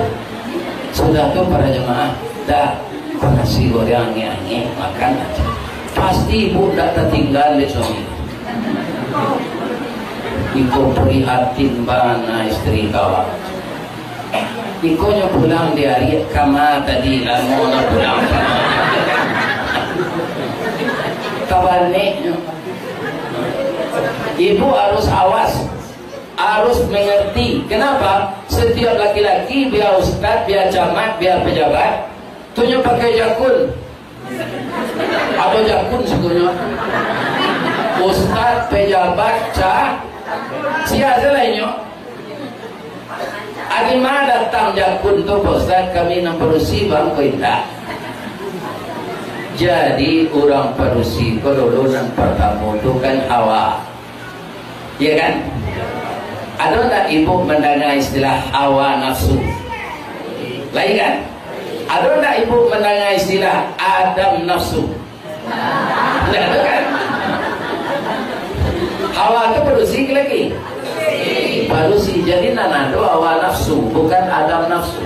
Sudah tu para jemaah, "Dah, iko nasi goreng angek-angek, makan aja." Pasti ibu ndak tatingga dek suami. Iko prihatin bana istri kawan. Iko nyo pulang di ari kama tadi, lamo nyo pulang. Tabaneknyo. Ibu harus awas, harus mengerti. Kenapa? Setiap laki-laki, biar ustaz, biar camat, biar pejabat, tu nyo pakai jakun. Ado jakun sikonyo. Ustaz, pejabat, ca-, sia se lah inyo. Ari ma datang jakun tu, Pak Ustaz, kami nan padusi, bang, ko indak. Jadi, urang padusi ko dulu nan partamo tu kan Hawa. Iya kan? Ado ndak ibu mandanga istilah hawa nafsu? Lain kan? Ado ndak ibu mandanga istilah Adam nafsu? Ndak ado kan? Hawa tu padusi ke laki? Padusi. Jadi nan ado hawa nafsu, bukan Adam nafsu.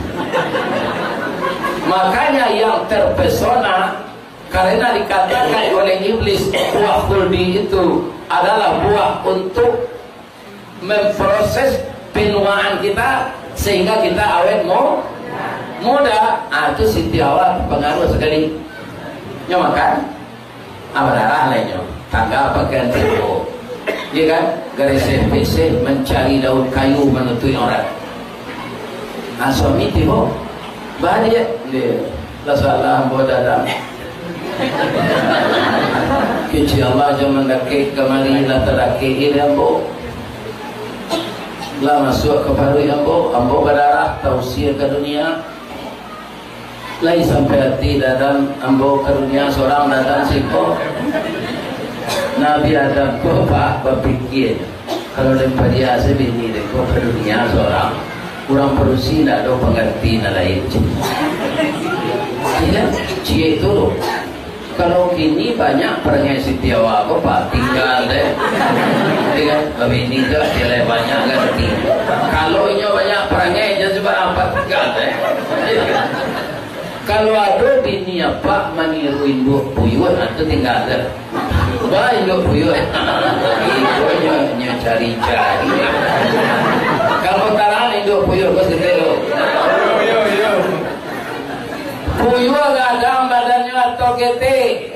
Makanya yang terpesona karena dikatakan oleh iblis, buah khuldi itu adalah buah untuk memproses penuaan kita sehingga kita awet mu-, muda. Ah, itu Siti Hawa pengaruh sekali. Nyo makan, ah, badarah lah nyo. Tangga pakaian tibo. Iya kan? Gareseh-peseh mencari daun kayu manutuik aurat. Ah, suami tibo. Baliak dia. Lah salah ambo dadang. Kecil Allah zaman dakek kamari lah tadakek ini ambo. Lah masuak ka paruik ambo, ambo badarah, tausia ka dunia. Lai sampai ati dadang ambo ka dunia sorang, dadang siko. Nabi Adam ko, Pak, bapikia. Kalau den padiak se bini den ko ka dunia sorang, urang padusi ndak ado pangarti nan lain. Iya, ciek tu. Kalau kini banyak parangai Siti Hawa ko, Pak, tingga deh. Iya kan? Babini tu akhirnya banyak ngarti. Kalau inyo banyak parangai, inyo cuma nampak tingga deh. Kalau ado bini apak maniru induak puyuah, nah, tu tingga tu. Bah, induak puyuah. Iko nyo, nyo cari-cari. Kalau tarang induak puyuah, bos, gitu lo. Puyuah gadang badannyo atau ketek?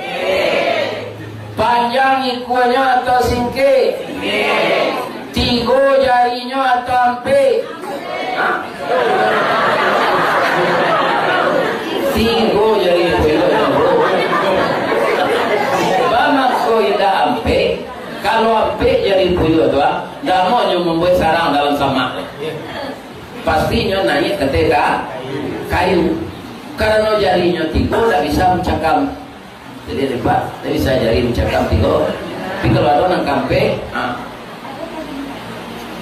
Panjang ikuanyo atau singkek? Tigo jarinyo atau ampek? Hah? Tigo jari puyuah, bro. Bamangko indak ampek? Kalau ampek jari puyuah tu, ah, damonyo mambuek sarang dalam samak. Pastinyo naiak ka ateh ka-, kayu. Karano jarinyo tigo, ndak bisa mancakam. Jadi, lipat, tapi sajari mancakam tigo. Tapi kalau ado nan ka ampek, ha.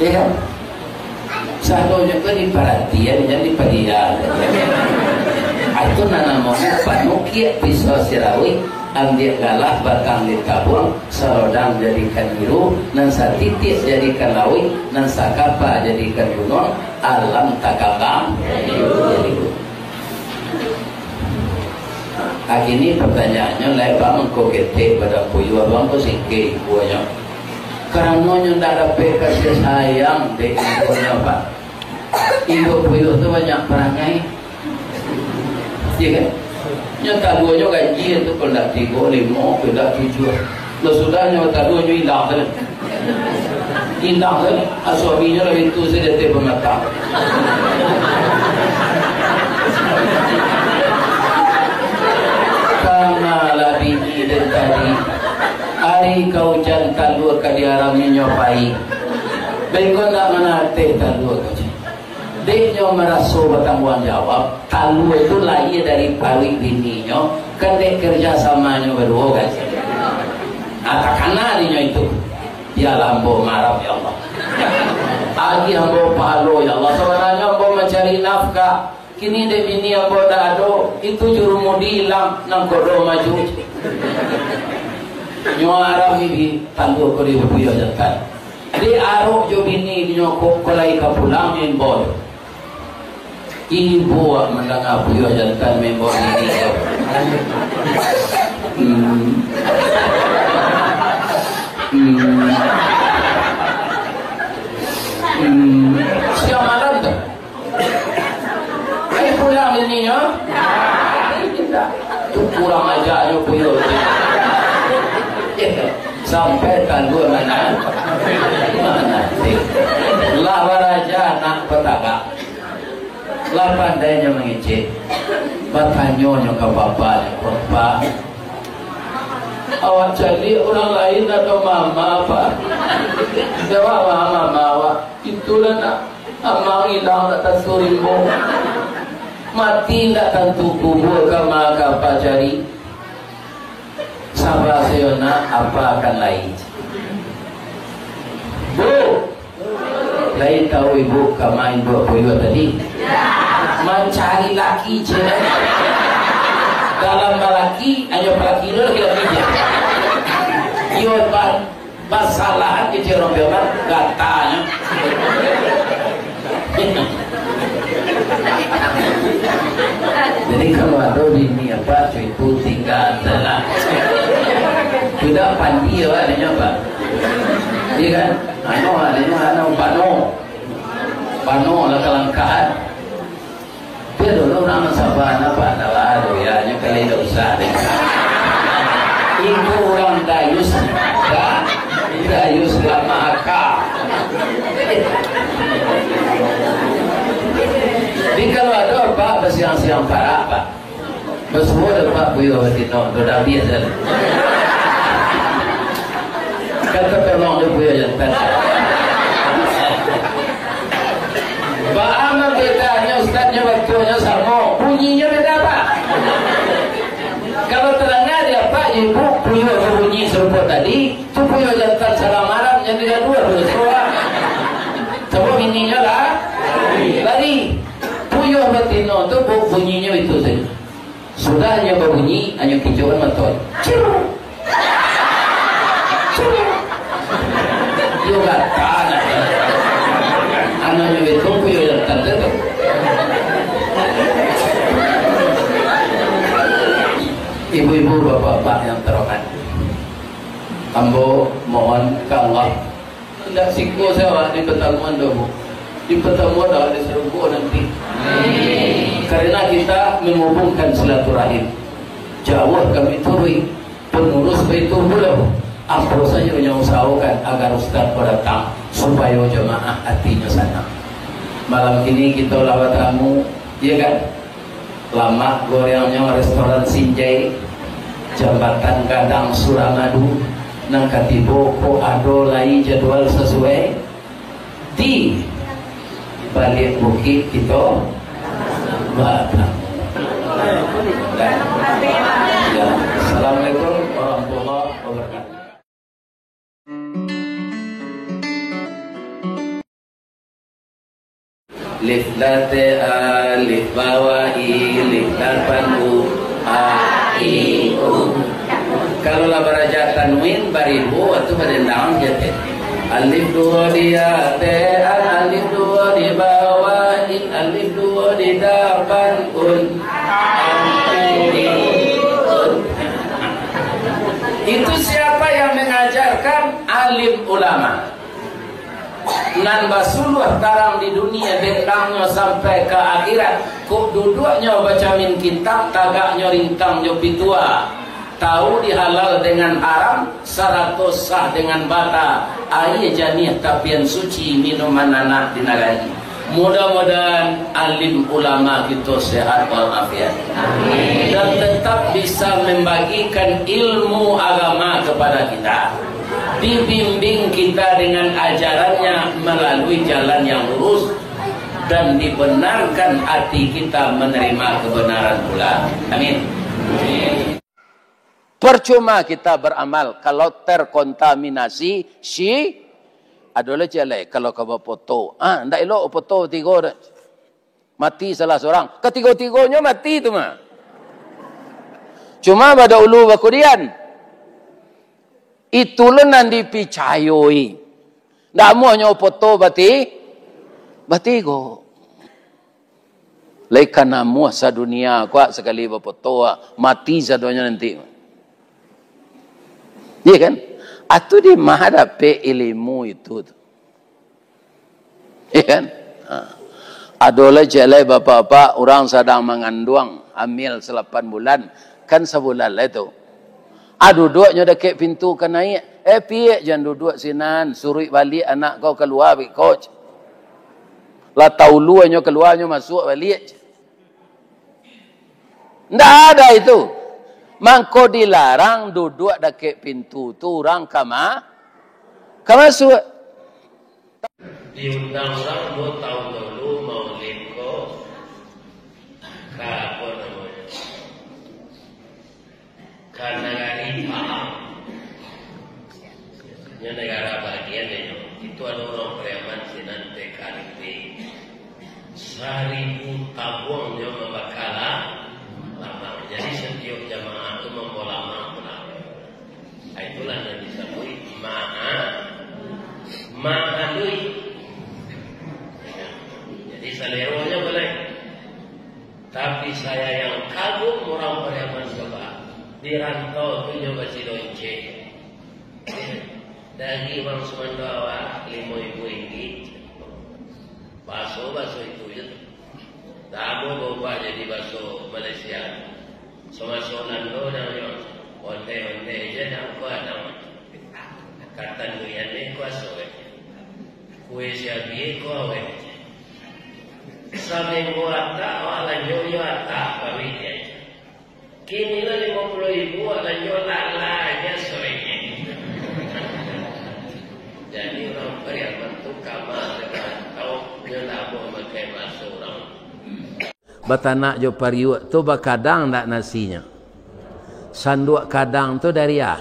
Iya kan? Sadonyo tu diparatian, jan dipadiakan. Ah, itu nan namonyo panukiak pisau sirauik, ambiak galah batang ditabuang, sarodang jadikan biru, nan satitiak jadikan lauik, nan sakapa jadikan gunuang, alam takambang. Jadi, Ah, kini partanyaannyo, lai bang ko ketek badan puyuah, bang ko singkek ikuanyo. Karano nyo ndak dapek kasih sayang dek induaknyo, Pak. Induak puyuah tu banyak parangai. Iya kan? Nyo taluanyo ganjia tu, kalau ndak tigo, limo, kalau ndak tujuah. Lah sudah nyo taluanyo ilang tadi. Indak kan? Ah, suaminyo lah itu sajo teh pematang. Kama lah bini den tadi. Ari ka ujan talua ka diaraminnyo pai. Beko ndak manateh talua ka ujan. Dek nyo maraso batangguang jawab, talua tu lahia dari paruik bininyo, kan dek kerja samanyo baduo kan. Ah, takana dinyo itu. Bialah ambo marah, ya Allah. Agiah ambo pahalo, ya Allah. Sabananyo ambo mancari nafkah. Kini dek bini ambo ndak ado. Itu jurumudi ilang, nangkodo maju. Nyo arami di talua ko di Buyuah Jantan. Di arok jo bini nyo ko, ko lai ka pulang, imbau. Ibu awak mandanga Buyuah Jantan maimbau bini ko. Hmm. Hmm. Hmm. Siang malam tu. Ai pulang bini nyo. Tu kurang ajarnyo Buyuah tu. Sampai talua mana? Mana? Lah baraja anak batagak. Lah pandai nyo mangecek. Batanyo nyo ka bapak nyo, "Pak, Awak caliak urang lain ado mama, Pak. Jawab, "Mama, mama awak. Itulah nak, amang ilang tak tantu rimbo. Mati tak tantu kubua, kama ka Apa cari. Saba sajo nak, Apa akan lai." Bu, lai tahu ibu kama induak Puyuah tadi? Mancari laki, ceh. Dalam balaki, hanyo palaki tu laki-laki je. Iyo, ba-, basalahan kecil urang biak, gatanyo. Jadi, kalau ado bini Apa, cuy, tu tingga salah. Sudah pandi awak, adonyo Apa? Iya kan? Anu, adonyo, anu, pano. Pano lah kalangkahan. Dia dulu urang sabar, Apa, adalah, aduh, ya, nyo kali dak usah deh. Itu urang dayus, dah, dayus lama aka. Jadi, kalau ado Apa basiang-siang parak, Pak, basuo dek Pak Puyuah batino, tu dah biasa. Kan tatolong dek Puyuah jantan. Baa mah bedanyo, Ustaz, nyo batuanyo samo, bunyinyo beda, Pak. Kalau tadanga di Apa, ibu Puyuah babunyi sarupo tadi, tu Puyuah jantan sadang marah, jadi gaduah tu, soal. Sabab bininyo lah lari. Puyuah batino tu bu-, bunyinyo itu sajo. Sudah nyo babunyi, anyo kicokan mato. Cir! Cir! Iyo gata nah. Anaknyo itu Puyuah jantan tu. Ibu-ibu, bapak-bapak yang terhormat, ambo mohon ka Allah, indak siko sajo awak di patamuan tu, Bu. Di patamuan awak di sarugo nanti. Karena kita menghubungkan silaturahim. Jauah kami turuik, pengurus baitu pulo. Apo sajo yang usahakan agar ustaz ko datang, supayo jamaah atinyo sanang. Malam kini kito lah batamu, iya kan? Lamak gorengnyo restoran Sinjai, Jambatan Gadang Suramadu, nan ka tibo ko ado lai jadwal sasuai di baliak bukik kito batamu. Ya. Assalamualaikum warahmatullahi wabarakatuh. Lif late alif bawah i, lif lapan u, a, i, u. Kalau lah baraja tanwin, baribu, itu badendang je teh. Alif duo di ate, al, alif duo di bawah i, alif duo di dapan un, a, i, u. Itu siapa yang mengajarkan? Alim ulama. Nan basuluah tarang di dunia, dendangnyo sampai ka akhirat. Kok duduaknyo bacamin kitab, tagaknyo rintang jo pitua. Tahu di halal dengan haram, sarato sah dengan bata. Aia janiah tapian suci, minuman anak di nagari. Mudah-mudahan alim ulama kito sehat walafiat. Amin. Dan tetap bisa membagikan ilmu agama kepada kita. Dibimbing kita dengan ajarannya melalui jalan yang lurus, dan dibenarkan hati kita menerima kebenaran pula. Amin. Percuma kita beramal kalau terkontaminasi si-, ado lah ciek lai, kalau ka bafoto. Ah, ndak elok foto tigo dah. Mati salah surang. Katigo-tigonyo mati tu mah. Cuma badahulu bakudian. Itu lo nan dipicayoi. Ndak amuahnyo foto bati-, batigo. Lai ka namuah sadunia ko, sakali bafoto, mati sadonyo nanti. Iya kan? Atu di ma dapek ilimu itu tu? Iya kan? Ha. Ado lai ciek lai bapak-bapak, urang sadang manganduang, hamil salapan bulan, kan sabulan lai tu. Ah, duduaknyo dakek pintu ka naiak. Eh, piak jan duduak sinan, suruik baliak anak kau kalua, biko. Lah taulu nyo kalua, nyo masuak baliak. Ndak ada itu. Mangko dilarang duduak dakek pintu tu urang ka ma-, ka masuak. Diundang urang duo taun dulu maulid ko ka, apo namonyo, ka nagari Pahang. Nyo negara bagian inyo. Itu ado urang Pariaman sinan T K R I P. Saribu tabuang nyo mambakala lamang. Jadi, satiok jamaah tu mambawa lamang pulang. Ah, itulah nan disabuik maha-, mahalui. Jadi, saleronyo buliah. Tapi, saya yang kagum urang Pariaman, coba. Di rantau tu nyo basidonce. Dari urang sumando awak, limo ribu ringgit. Baso, baso itu je. Ndak ado baubah jadi baso Malaysia. Samaso Nando nyo, ondeh-ondeh je ndak kuat namo. Katan durian ni kuaso je. Kue siabi ko awet je. Saminggu atak, awak lanjo yo atak, baruih je. Kini lah limo puluah ribu, awak lanjo lalai je sorenya. Jadi, urang Pariaman tu kama dengan tau nyo ndak mamakai baso urang. Batanak jo pariuak tu bakadang ndak nasinyo? Sanduak kadang tu dari a?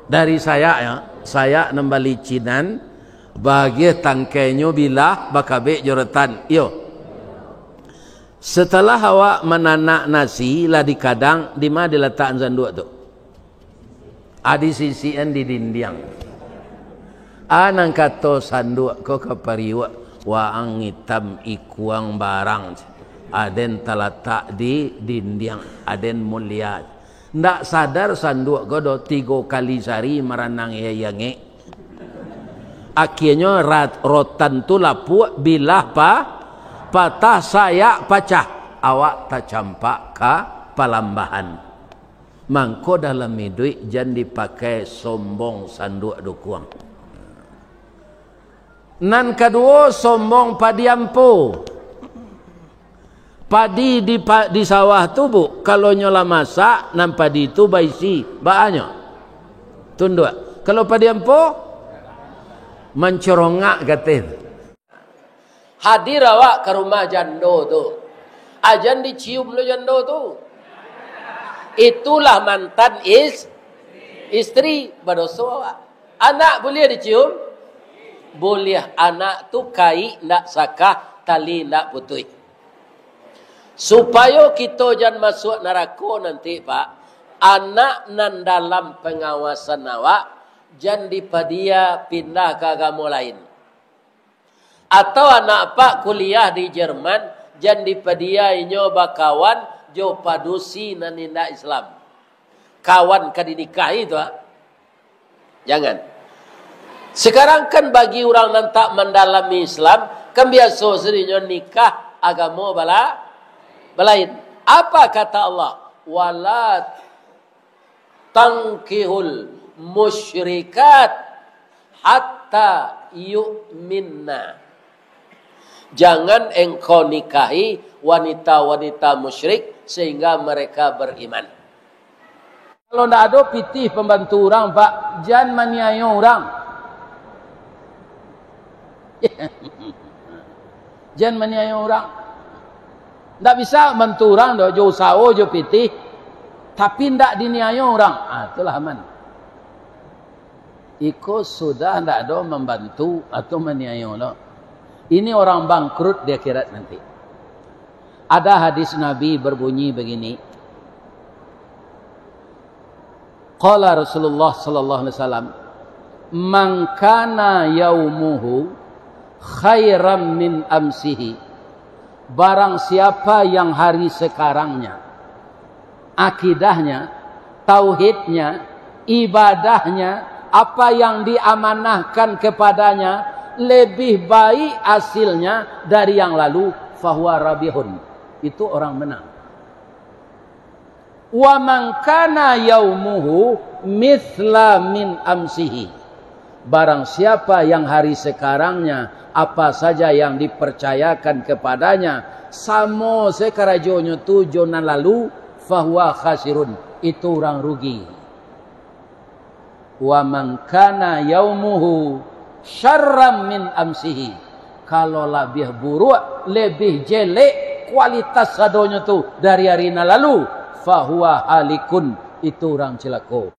Dari sayak, yo. Sayak nan balicinan, bagian tangkainyo bilah, bakabek jo rotan. Iyo. Setelah awak mananak nasi, lah dikadang, di ma dilatakan sanduak tu? A, disisikan di dindiang. A, nan kato sanduak ko ka pariuak, waang itam ikuang barang, aden talatak di dindiang, aden mulia. Ndak sadar sanduak ko doh, tigo kali sari maranang iangek. Akianyo rat-, rotan tu lapuak, bilah pa-, patah, sayak pacah, awak tacampak ka palambahan. Mangko dalam iduik jan dipakai sombong sanduak dukuang. Nan kaduo, sombong padi ampo. Padi di pa-, di sawah tu, Bu, kalau nyo lah masak, nan padi tu baisi. Baanyo? Tunduak. Kalau padi ampo, mancorongak kateh. Hadir awak ka rumah jando tu. A, jan dicium lo jando tu. Itulah mantan is-, istri, badoso awak. Anak buliah dicium? Buliah. Anak tu kaik ndak sakah, tali ndak putuih. Supayo kito jan masuak narako nanti, Pak, anak nan dalam pangawasan awak, jan dipadia pindah ka agamo lain. Atau anak apak kuliah di Jerman, jan dipadia inyo bakawan jo padusi nan indak Islam. Kawan ka dinikahi tu, ah. Jangan. Sekarang kan bagi urang nan tak mandalami Islam, kan biaso sadonyo nikah agamo bala-, balain. Apa kata Allah? "Wala tankihul musyrikat hatta yu'minna." Jangan engkau nikahi wanita-wanita musyrik sehingga mereka beriman. Kalau ndak ado pitih pambantu urang, Pak, jan maniayo urang. Jan maniayo urang. Ndak bisa bantu urang doh, jo usaho, jo pitih, tapi ndak diniayo urang. Ah, itulah aman. Iko sudah ndak ado mambantu atau maniayo lo. Ini orang bangkrut di akhirat nanti. Ada hadis Nabi berbunyi begini. Qala Rasulullah sallallahu alaihi wasallam, "Man kana yaumuhu khairan min amsihi." Barang siapa yang hari sekarangnya, akidahnya, tauhidnya, ibadahnya, apa yang diamanahkan kepadanya lebih baik hasilnya dari yang lalu, fahuwa rabihun. Itu orang menang. "Wa man kana yaumuhu mithla min amsihi." Barang siapa yang hari sekarangnya, apa saja yang dipercayakan kepadanya, samo se karajonyo tu jo nan lalu, fahuwa khasirun, itu urang rugi. Wa man kana yaumuhu syarram min amsihi, kalau labiah buruak, lebih jelek kualitas sadonyo tu dari ari nan lalu, fahuwa halikun, itu urang cilako.